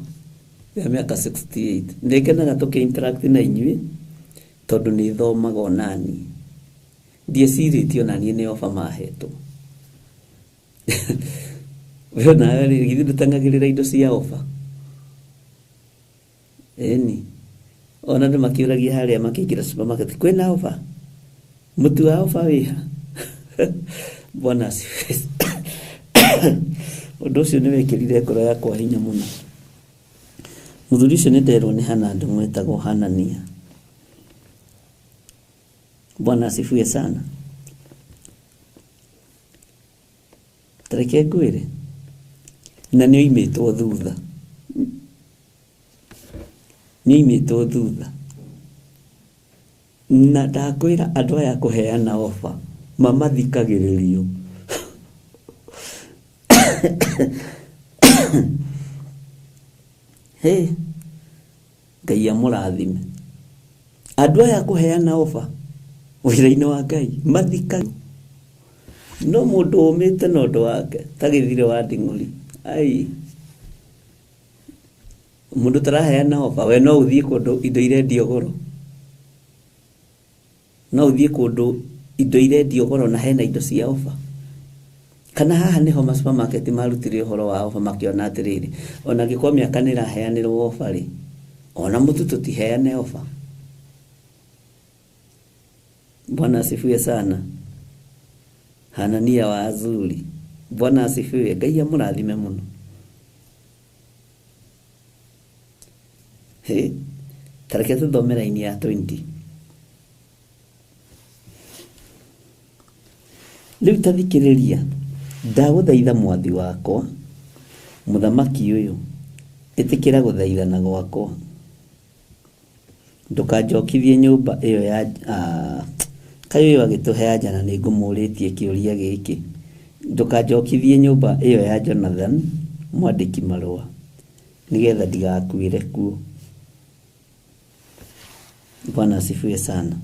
ya mĩaka 68. Nĩ ngenaga tũkĩ interact na inyuĩ tondũ nĩ thomaga onaniĩ. Ndiecirĩtie onaniĩ nĩ ofa mahetwo. We onawe rĩ, githĩ ndũteng'agĩrĩra indo cia ofa? Ĩni. Ona andũ makĩũragia harĩa makĩingĩra supermarket, kwĩna ofa? Mũtu wa ofa wĩha? Bwana asifiwe. Ũndũ ũcio nĩ wekĩrire ngoro yakwa hinya mũno. Mũthuri ũcio nĩ nderwo nĩ Hana ndũmwĩtagwo Hanania. Bwana asifiwe sana. Tareke ngwĩre, na nĩ oimĩtwo thutha. Nĩ oimĩtwo thutha. Na ndakwĩra andũ aya kũheana ofa mamathikagĩrĩrio. Hey, Ngai amũrathime. Andũ aya kũheana ofa wĩra-inĩ wa Ngai mathikagĩrĩrio. No mũndũ ũmĩte na ũndũ wake ta gĩthire wa nding'ũri. Ai, mũndũ taraheana ofa, we no ũthiĩ kũndũ indo irendio goro. No ũthiĩ kũndũ indo irendio goro na hena indo cia ofa. Kana haha nĩho ma supermarket marutire ũhoro wa ofa makĩona atĩrĩrĩ, ona angĩkorwo mĩaka nĩ ĩraheanĩrwo ofa rĩ, ona mũtu tũtiheane ofa. Bwana asifiwe sana. Hanania wa Azuri. Bwana asifiwe. Ngai amũrathime mũno. He, tareke tũthome raini ya 20. Rĩu ta thikĩrĩria, ndagũthaitha mwathi wakwa, mũthamaki ũyũ, ĩtĩkĩra gũthaithana gwakwa. Ndũkanjokithie nyũmba ĩyo ya kaĩ ũyũ agĩtũhe anja na nĩ ngũmũrĩtie kĩũria gĩkĩ. Ndũkanjokithie nyũmba ĩyo ya Jonathan mwandĩki marũa, nĩgetha ndigakuĩre kuo. Bwana asifiwe sana.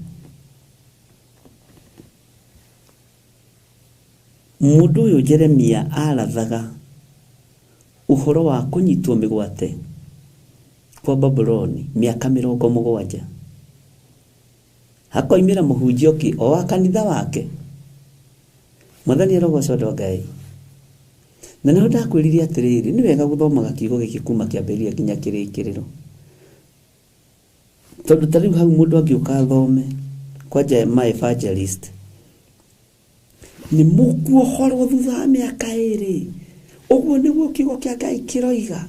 Mũndũ ũyũ Jeremia arathaga ũhoro wa kũnyitwo mĩgwate kwa Babuloni mĩaka 70. Hakoimĩra mũhunjia ũngĩ o wa kanitha wake. Mwathani arogocwo andũ a Ngai. Na nĩho ndakwĩrire atĩrĩrĩ, nĩ wega gũthomaga kiugo gĩkĩ kuma kĩambĩrĩria nginya kĩrĩkĩrĩro. Tondũ ta rĩu hau mũndũ angĩũka athome kwanja ma evangelist, nĩ mũkuohorwo thutha wa mĩaka 2. Ũguo nĩguo kiugo kĩa Ngai kĩroiga.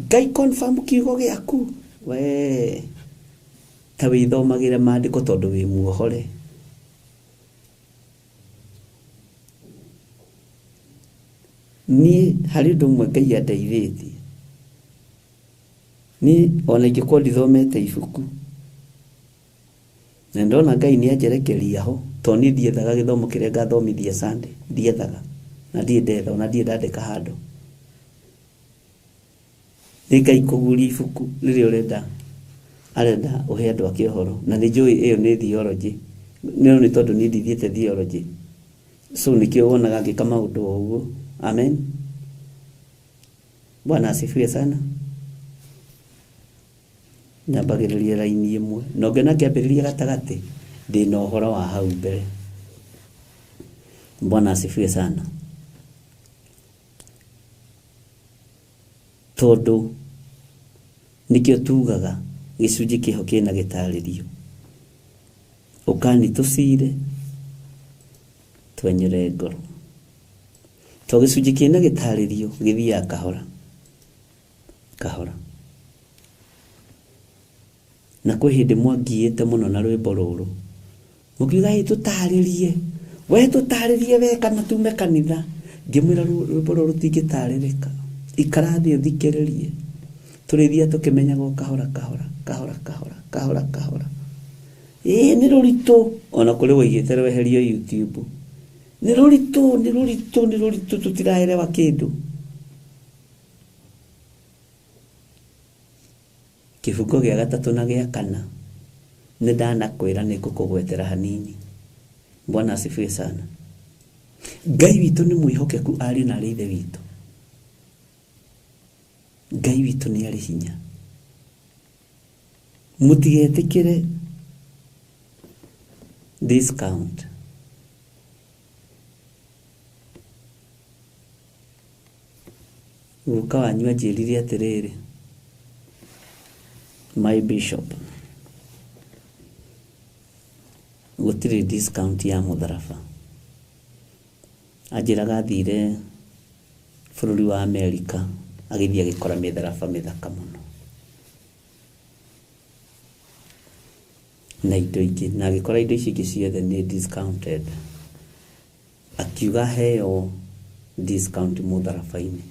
Ngai confirm kiugo gĩaku. We ta wĩthomagĩre maandĩko tondũ wĩ muohore. Niĩ harĩ ũndũ ũmwe Ngai andeithĩtie. Niĩ ona ingĩkorwo ndithomete ibuku, na ndona Ngai nĩ anjerekeria ho, tondũ niĩ ndiethaga gĩthomo kĩrĩa ngathomithia Sunday, ndiethaga, na ndirĩ ndetha, ona ndirĩ ndandĩka handũ. Nĩ Ngai kũguria ibuku rĩrĩa ũrenda, arenda ũhe andũ ake ũhoro, na nĩ njũĩ ĩyo nĩ theology, no nĩ tondũ niĩ ndithiĩte theology. So nĩkĩo wonaga ngĩka maũndũ o ũguo. Amen. Bwana asifiwe sana. Nyambagĩrĩria raini ĩmwe, na ũngĩona ngĩambĩrĩria gatagatĩ, ndĩna ũhoro wa hau mbere. Bwana asifiwe sana. Tondũ nĩkĩo tugaga gĩcunjĩ kĩho kĩna gĩtarĩrio. Ũkani tũcire twenyũre ngoro. To gĩcunjĩ kĩna gĩtarĩrio gĩthiaga kahora kahora. Na kwĩ hĩndĩ mwangiĩte mũno na rwĩmbo rũrũ, mũkiuga ĩ tũtarĩrie, we tũtarĩrie we kana tume kanitha. Ngĩmwĩra rwĩmbo rũrũ rũtingĩtarĩrĩka, ikara thĩ ũthikĩrĩrie. Tũrĩthiaga tũkĩmenyaga o kahora kahora kahora kahora kahora kahora. Ĩĩ nĩ rũritũ, ona kũrĩ waigĩte rweherio YouTube. Nĩ rũritũ, nĩ rũritũ, nĩ rũritũ, tũtiraelewa kĩndũ. Kĩbungo gĩa gatatũ na gĩa kana nĩ ndanakwĩra nĩ ngũkũgwetera hanini. Bwana asifiwe sana. Ngai witũ nĩ mwĩhokeku ariũ na arĩ ithe witũ. Ngai witũ nĩ arĩ hinya. Mũtigetĩkĩre discount. Guka wanyu anjĩrire atĩrĩrĩ, my bishop, gũtirĩ discount ya mũtharaba. Anjĩraga athire bũrũri wa Amerika agĩthiĩ agĩkora mĩtharaba mĩthaka mũno na indo ingĩ, na agĩkora indo icio ingĩ ciothe nĩ discounted. Akiuga heo discount mũtharaba-inĩ.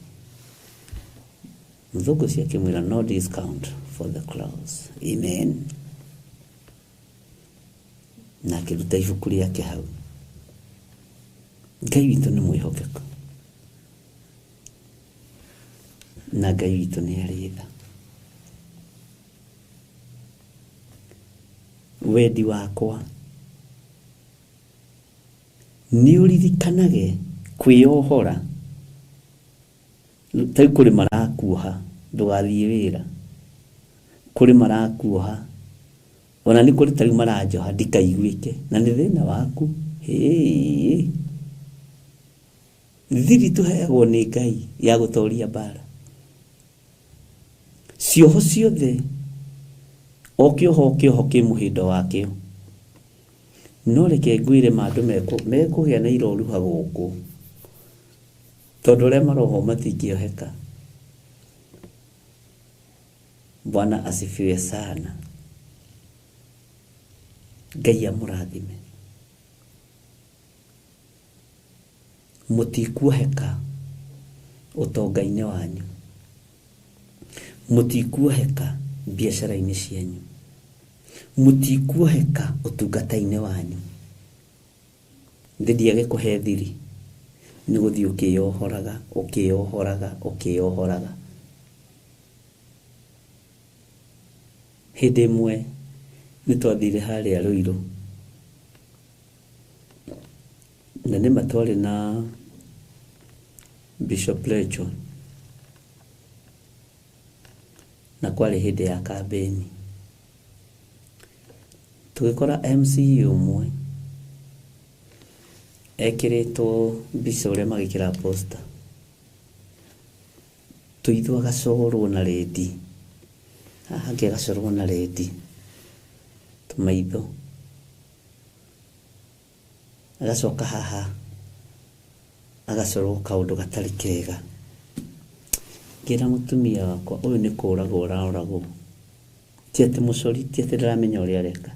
Mũthũngũ ũcio akĩmwĩra no discount for the cross. Amen. Na akĩruta ibuku rĩake hau. Ngai witũ nĩ mwĩhokeku na Ngai witũ nĩ arĩ tha. Wendi wakwa nĩ ũririkanage kwĩyohora. Ta rĩu kũrĩ marakuoha ndũgathiĩ wĩra, kũrĩ marakuoha ona nĩ kũrĩ ta rĩu maranjoha ndikaiguĩke na nĩ thĩna waku. Hĩĩ, thiri tũheagwo nĩ Ngai ya gũtoria mbara. Cioho ciothe, o kĩoho o kĩoho kĩ mũhĩndo wakĩo. No reke ngwĩre ma andũ mekũgĩa na iroruha gũkũ, tondũ arĩa marohwo matingĩoheka. Bwana asifiwe sana. Ngai amũrathime. Mũtikuoheka ũtonga-inĩ wanyu, mũtikuoheka biacara-inĩ cianyu, mũtikuoheka ũtungata-inĩ wanyu. Thĩ ndiagĩkũhe thiri, nĩ gũthiĩ ũkĩyohoraga, ũkĩyohoraga, ũkĩyohoraga. Hĩndĩ ĩmwe nĩ twathire harĩa Ruiru, na nĩma twarĩ na Bishop Rachel, na kwarĩ hĩndĩ ya kambĩni. Tũgĩkora MCA ũmwe ekĩrĩtwo mbica ũrĩa magĩkĩra poster, tũitho agacorwo na rendi, haha hangĩ agacorwo na rendi, tũmaitho, agacoka haha agacorwo kaũndũ gatarĩ kega. Ngĩra mũtumia wakwa, ũyũ nĩ kũragwo ũroragwo, ti atĩ mũcori, ti atĩ ndaramenya ũrĩa areka.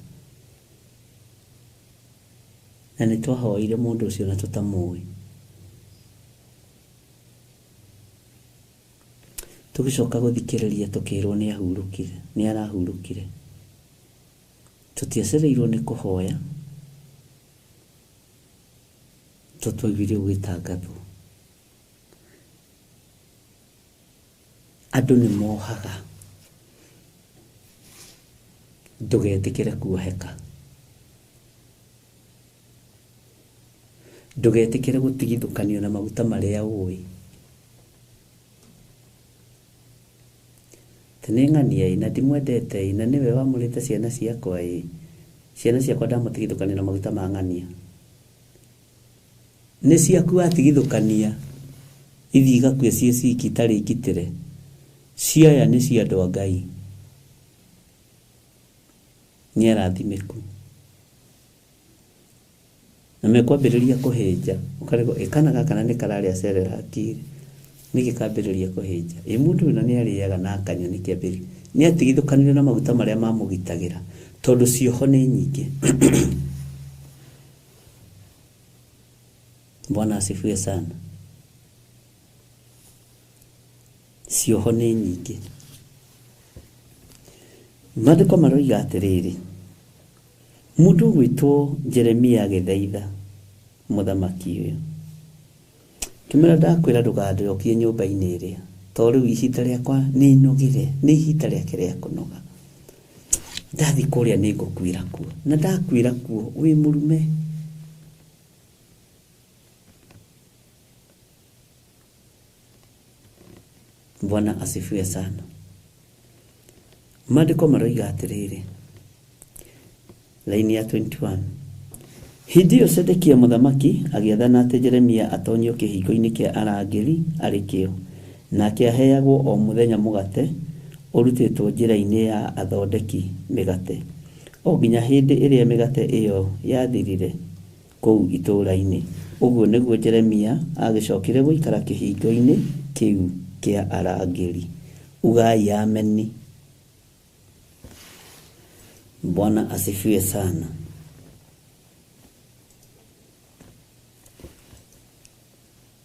Na nĩ twahoire mũndũ ũcio na tũtamũĩ. Tũgĩcoka gũthikĩrĩria tũkĩrwo nĩ ahurũkire, nĩ arahurũkire. Tũtiacereirwo nĩ kũhoya, to twaiguire gũgĩtangathwo. Andũ nĩ mohaga, ndũgetĩkĩre kuoheka, ndũgetĩkĩre gũtigithũkanio na maguta marĩa ũĩ. Atĩ nĩ ng'ania ĩ, na ndimwendete ĩ, na nĩwe wamũrĩte ciana ciakwa ĩ, ciana ciakwa ndamũtigithũkania na maguta ma ng'ania. Nĩ ciaku watigithũkania, ithiĩ igakue ciĩ ciki itarĩ ngitĩre. Ciaya nĩ cia andũ a Ngai. Nĩ arathimĩku. Na mekwambĩrĩria kũhĩnja, ũkarigwo ĩ kana gaka na nĩ kararĩa Cerelac rĩ, nĩkĩ kambĩrĩria kũhĩnja? Ĩ mũndũ ũyũ na nĩ arĩaga na akanyua nĩkĩ ambĩrĩria? Nĩ atigithũkanire na maguta marĩa mamũgitagĩra tondũ cioho nĩ nyingĩ. Bwana asifiwe sana. Cioho nĩ nyingĩ. Maandĩko maroiga atĩrĩrĩ, mũndũ ũgwĩtwo Jeremia agĩthaitha mũthamaki ũyũ, kĩmera ndakwĩra ndũganjokie nyũmba-inĩ ĩrĩa, tondũ rĩu ihinda rĩakwa nĩ nogire, nĩ ihinda rĩake rĩa kũnoga. Ndathiĩ kũrĩa nĩ ngũkuĩra kuo, na ndakuĩra kuo wĩ mũrume. Bwana asifiwe sana. Maandĩko maroiga atĩrĩrĩ, laini ya 21, hĩndĩ ĩyo Zedekia mũthamaki agĩathana atĩ Jeremia atonyio kĩhingo-inĩ kĩa arangĩri arĩ kĩo, nake aheagwo o mũthenya mũgate ũrutĩtwo njĩra-inĩ ya athondeki mĩgate, o nginya hĩndĩ ĩrĩa mĩgate ĩyo yathirire kũu itũũra-inĩ. Ũguo nĩguo Jeremia agĩcokire gũikara kĩhingo-inĩ kĩu kĩa arangĩri. Ugai ameni. Bwana asifiwe sana.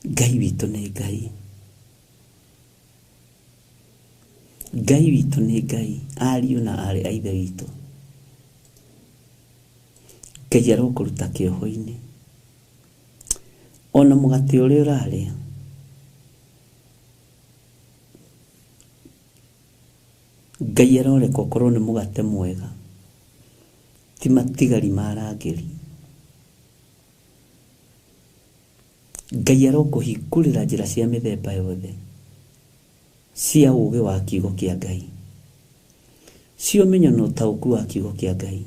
Ngai witũ nĩ Ngai. Ngai witũ nĩ Ngai, ariũ na aarĩ a Ithe witũ. Ngai arokũruta kĩoho-inĩ. Ona mũgate ũrĩa ũrarĩa, Ngai aroreka ũkorwo nĩ mũgate mwega, ti matigari ma arangĩri. Ngai arokũhingũrĩra njĩra cia mĩthemba yothe cia ũũgĩ wa kiugo kĩa Ngai, cia ũmenyo na ũtaũku wa kiugo kĩa Ngai.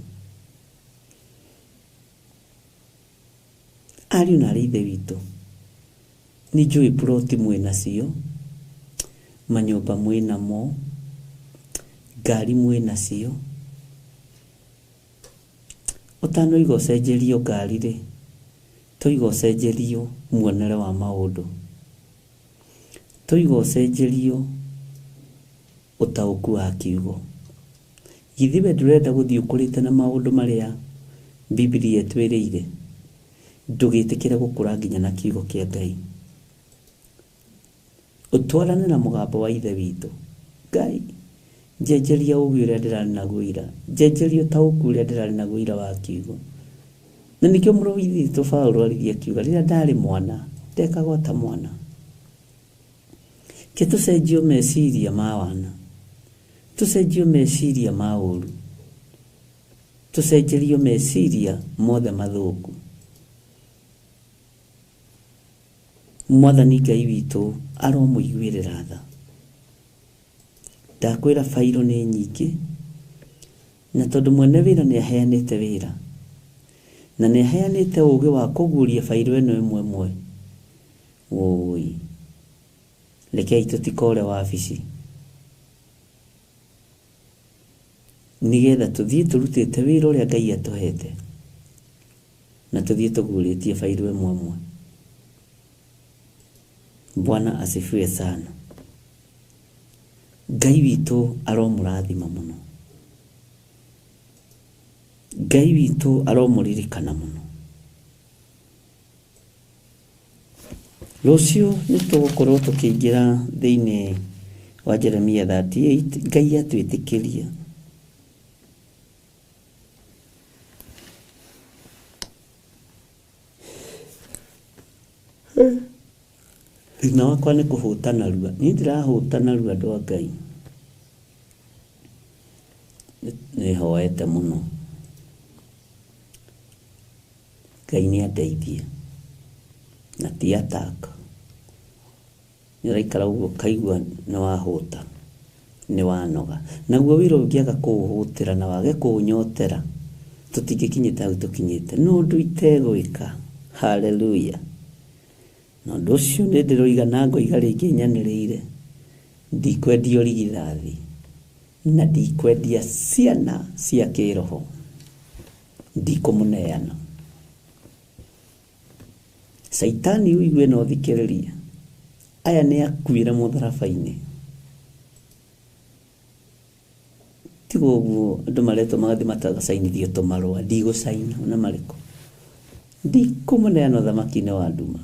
Ariũ na aarĩ a Ithe witũ, nĩ njũĩ ploti mwĩ nacio, manyũmba mwĩ namo, ngari mwĩ nacio. Ũtanoiga ũcenjerio ngari rĩ, toiga ũcenjerio muonere wa maũndũ, toiga ũcenjerio ũtaũku wa kiugo. Githĩ we ndũrenda gũthiĩ ũkũrĩte na maũndũ marĩa Bibilia ĩtwĩrĩire? Ndũgĩtĩkĩre gũkũra nginya na kiugo kĩa Ngai. Ũtwarane na mũgambo wa Ithe witũ. Ngai, njenjeria ũũgĩ ũrĩa ndĩrarĩ naguo ira, njenjeria ũtaũku ũrĩa ndĩrarĩ naguo ira wa kiugo. Na nĩkĩo mũrũ wa Ithe witũ Paũlũ aririe akiuga, rĩrĩa ndarĩ mwana, ndekaga o ta mwana. Ke tũcenjio meciria ma wana, tũcenjio meciria ma ũru, tũcenjerio meciria mothe mathũku. Mwathani Ngai witũ aromũiguĩrĩra tha. Ndakwĩra bairũ nĩ nyingĩ, na tondũ mwene wĩra nĩ aheanĩte wĩra, na nĩ aheanĩte ũũgĩ wa kũguũria bairũ ĩno ĩmwe ĩmwe. Wũi, rekei tũtikore wabici, nĩgetha tũthiĩ tũrutĩte wĩra ũrĩa Ngai atũhete, na tũthiĩ tũguũrĩtie bairũ ĩmwe ĩmwe. Bwana asifiwe sana. Ngai witũ aromũrathima mũno. Ngai witũ aromũririkana mũno. Rũciũ nĩ tũgũkorwo tũkĩingĩra thĩinĩ wa Jeremia 38. Ngai atwĩtĩkĩria. Thĩna wakwa nĩ kũhũta narua. Niĩ ndirahũta narua andũ a Ngai. Nĩ hoete mũno. Ngai nĩ andeithie. Na ti attack. Nĩ ũraikara ũguo ũkaigua nĩ wahũta, nĩ wanoga. Naguo wĩra ũngĩaga kũũhũtĩra na wage kũũnyotera, tũtingĩkinyĩte hau tũkinyĩte. No ũndũ itegwĩka. Hallelujah. Na ũndũ ũcio nĩ ndĩroiga na ngoiga rĩngĩ nyanĩrĩire, ndikwendia ũrigithathi na ndikwendia ciana cia kĩroho, ndikũmũneana. Caitani ũigue na ũthikĩrĩrie, aya nĩ akuĩre mũtharaba-inĩ. Tiga ũguo andũ maretwo magathiĩ matagacainithio tũmarũa, ndigũcaina ona marĩkũ, ndikũmũneana ũthamaki-inĩ wa nduma.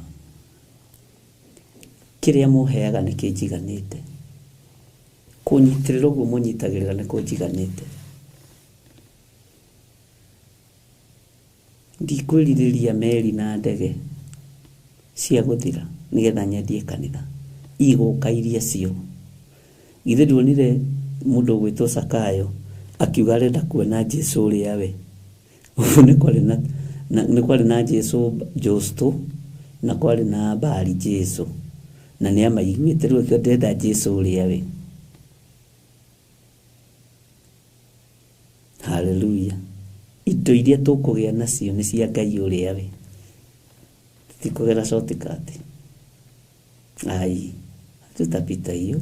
Kĩrĩa mũheaga nĩ kĩnjiganĩte, kũnyitĩrĩra ũguo mũnyitagĩrĩra nĩ kũnjiganĩte. Ndikwĩrirĩria meri na ndege cia gũthira nĩgetha nyendie kanitha, igũka iria cio. Githĩ nduonire mũndũ ũgwĩtwo Sakayo akiuga arenda kuona Jesu ũrĩa we? Ũguo nĩ kwarĩ na nĩ kwarĩ na Jesu Justo na kwarĩ na Bari Jesu, na nĩ amaiguĩte rĩu akĩo ndĩrenda Jesu ũrĩa we. Haleluya. Indo iria tũkũgĩa nacio nĩ cia Ngai ũrĩa we, tũtikũgera shortcut. Ai, tutapita hiyo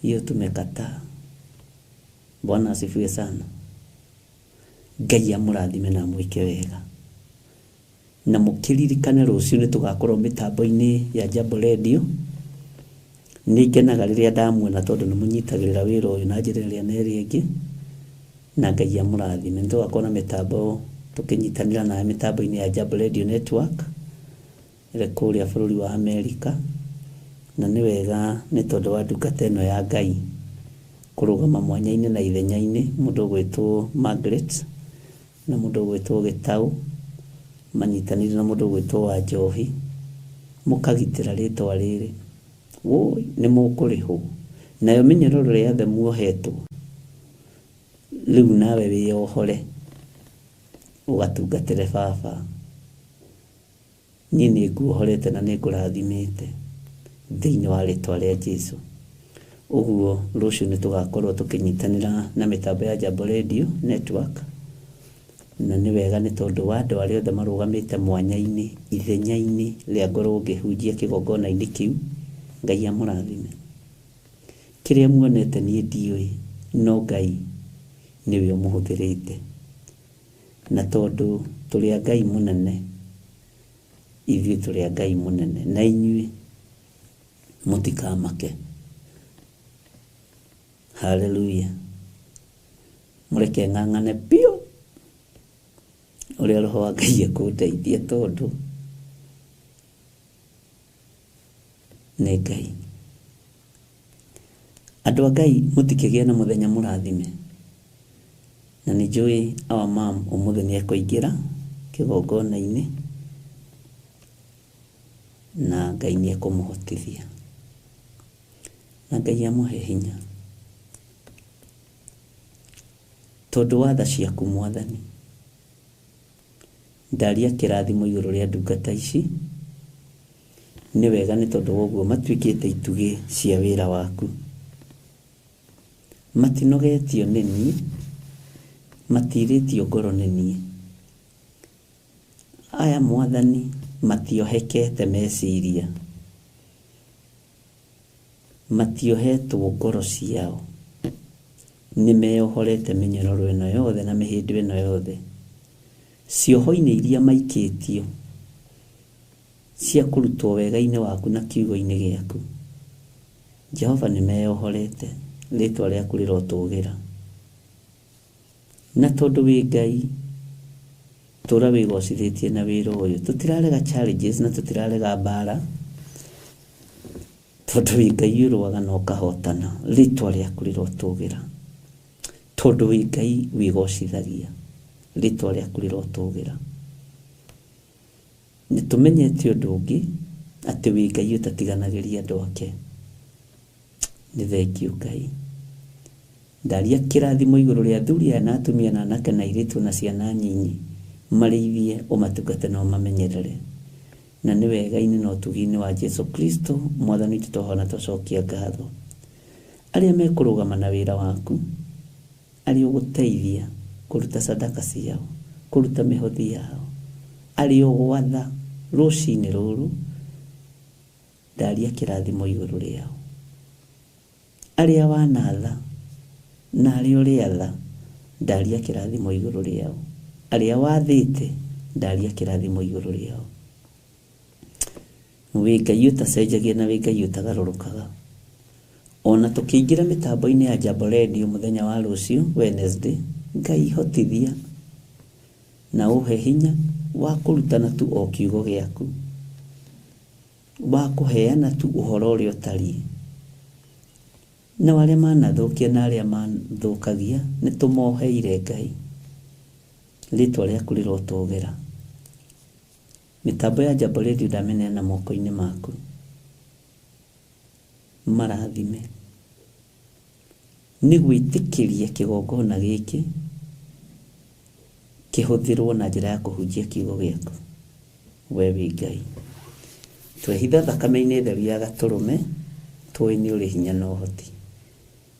hiyo, tumekataa. Bwana asifiwe sana. Ngai amũrathime na amwĩke wega, na mũkĩririkane rũciũ nĩ tũgakorwo mĩtambo-inĩ ya Jambo Radio. Nĩ ngenaga rĩrĩa ndamuona tondũ nĩ mũnyitagĩrĩra wĩra ũyũ na njĩra ĩrĩa na ĩrĩa ĩngĩ, na Ngai amũrathime. Nĩ tũgakorwo na mĩtambo tũkĩnyitanĩra nawe mĩtambo-inĩ ya Jambo Radio Network ĩrĩa kũrĩa bũrũri wa Amerika, na nĩ wega nĩ tondũ wa ndungata ĩno ya Ngai kũrũgama mwanya-inĩ na ithenya-inĩ, mũndũ ũgwĩtwo Margaret na mũndũ ũgwĩtwo Gĩtaũ manyitanĩire na mũndũ ũgwĩtwo Wanjohi, mũkagitĩra rĩtwa rĩrĩ. Woi, nĩ mũkũrĩhwo. Nayo mĩnyororo ĩrĩa yothe muohetwo, rĩu nawe wĩyohore ũgatungatĩre baba. Niĩ nĩ nguohorete na nĩ ngũrathimĩte thĩinĩ wa rĩtwa rĩa Jesu. Ũguo rũciũ nĩ tũgakorwo tũkĩnyitanĩra na mĩtambo ya Jambo Radio Network, na nĩ wega nĩ tondũ wa andũ arĩa othe marũgamĩte mwanya-inĩ ithenya-inĩ rĩa ngorwo ngĩhunjia kĩgongona-inĩ kĩu. Ngai amũrathime. Kĩrĩa muonete niĩ ndiũĩ, no Ngai nĩwe ũmũhũthĩrĩte, na tondũ tũrĩ a Ngai mũnene, ithuĩ tũrĩ a Ngai mũnene, na inyuĩ mũtikamake. Haleluya. Mũreke ng'ang'ane biũ ũrĩa roho wa Ngai ekũndeithia, tondũ nĩ Ngai. Andũ a Ngai, mũtikĩgĩe na mũthenya mũrathime. Na nĩ njũĩ our mom ũmũthĩ nĩ ekũingĩra kĩgongona-inĩ, na Ngai nĩ ekũmũhotithia, na Ngai amũhe hinya tondũ wa tha ciaku Mwathani. Ndaria kĩrathimo igũrũ rĩa ndungata ici, nĩ wega nĩ tondũ wa ũguo matuĩkĩte itugĩ cia wĩra waku. Matinogetio nĩ niĩ, matirĩtio ngoro nĩ niĩ. Aya Mwathani matiohekete meciria, matiohetwo ngoro ciao, nĩ meyohorete mĩnyororo ĩno yothe na mĩhĩndo ĩno yothe, cioho-inĩ iria maikĩtio cia kũrutwo wega-inĩ waku na kiugo-inĩ gĩaku. Jehova, nĩ meyohorete, rĩtwa rĩaku rĩrotũgĩra. Na tondũ wĩ Ngai, tũra wĩgocithĩtie na wĩra ũyũ. Tũtirarega challenges na tũtirarega mbara, tondũ wĩ Ngai ũrũaga na ũkahotana, rĩtwa rĩaku rĩrotũgĩra. Tondũ wĩ Ngai wĩgocithagia, rĩtwa rĩaku rĩrotũgĩra. Nĩ tũmenyete ũndũ ũngĩ, atĩ wĩ Ngai ũtatiganagĩria andũ ake. Nĩ thengiũ Ngai. Ndaria kĩrathimo igũrũ rĩa athuri aya na atumia na anake na airĩtu na ciana nyinyi, marĩithie, ũmatungate na ũmamenyerere. Na nĩ wega-inĩ na ũtugi-inĩ wa Jesu Kristo Mwathani witũ twahona twacokia ngatho. Arĩa mekũrũgama na wĩra waku, arĩa ũgũteithia kũruta sadaka ciao, kũruta mĩhothi yao, arĩa ũgwatha rũcinĩ rũrũ, ndaria kĩrathimo igũrũ rĩao. Arĩa wanatha na arĩa ũrĩatha, ndaria kĩrathimo igũrũ rĩao. Arĩa wathĩte, ndaria kĩrathimo igũrũ rĩao. Wĩ Ngai ũtacenjagia na wĩ Ngai ũtagarũrũkaga. Ona tũkĩingĩra mĩtambo-inĩ ya Jambo Radio mũthenya wa rũciũ Wednesday, Ngai hotithia na ũhe hinya wa kũrutana tu o kiugo gĩaku, wa kũheana tu ũhoro ũrĩa ũtariĩ. Na arĩa manathũkia na arĩa mathũkagia nĩ tũmoheire Ngai. Rĩtwa rĩaku rĩrotũgĩra. Mĩtambo ya Jambo Radio ndamĩneana moko-inĩ maku. Marathime. Nĩ gwĩtĩkĩria kĩgongona gĩkĩ kĩhũthĩrwo na njĩra ya kũhunjia kiugo gĩaku. We wĩ Ngai. Twehitha thakame-inĩ theru ya gatũrũme, tũĩ nĩ ũrĩ hinya na ũhoti.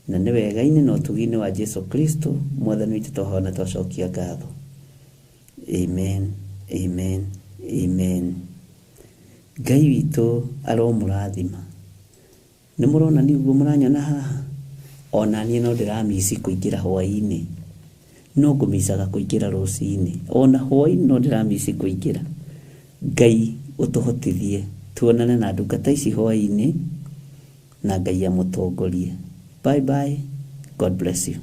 Na nĩ wega-inĩ na ũtugi-inĩ wa Jesu Kristo mwathani witũ twahoya na twacokia ngatho. Amen, amen, amen. Ngai witũ aromũrathima. Nĩ mũrona nĩ ũguo mũranyona haha? Ona niĩ no ndĩramici kũingĩra hwaĩ-inĩ. No ngũmicaga kũingĩra rũcinĩ. Ona hwaĩ-inĩ no ndĩramici kũingĩra. Ngai ũtũhotithie tuonane na ndungata ici hwaĩ-inĩ na Ngai amũtongorie. Bye bye. God bless you.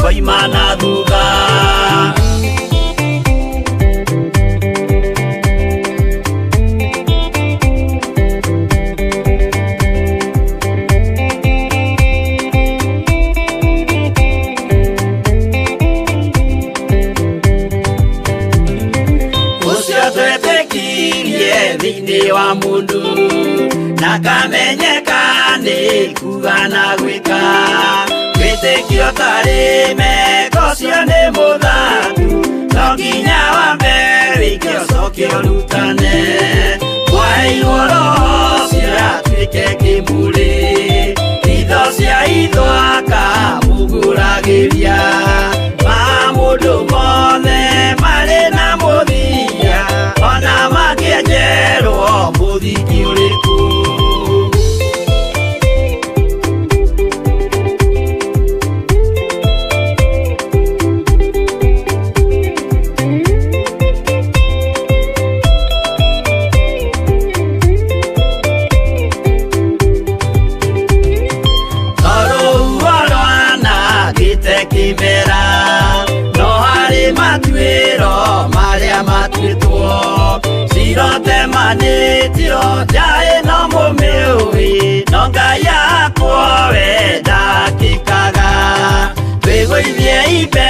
Koimana thutha. Ũcio twetĩkirie thĩinĩ wa mũndũ na kamenyeka nĩ kuga na gwĩka. Wĩtĩkio tarĩ meko ũcio nĩ mũthatu, no nginya wambe wĩke ũcoke ũrutane. Mwaheirwo roho ũcio atuĩke kĩmũrĩ, itho cia itho akamũgũragĩria. Ma mũndũ mothe marĩ na mũthia, ona mangĩenjerwo mũthingi ũrĩkũ. Thiĩi mbere.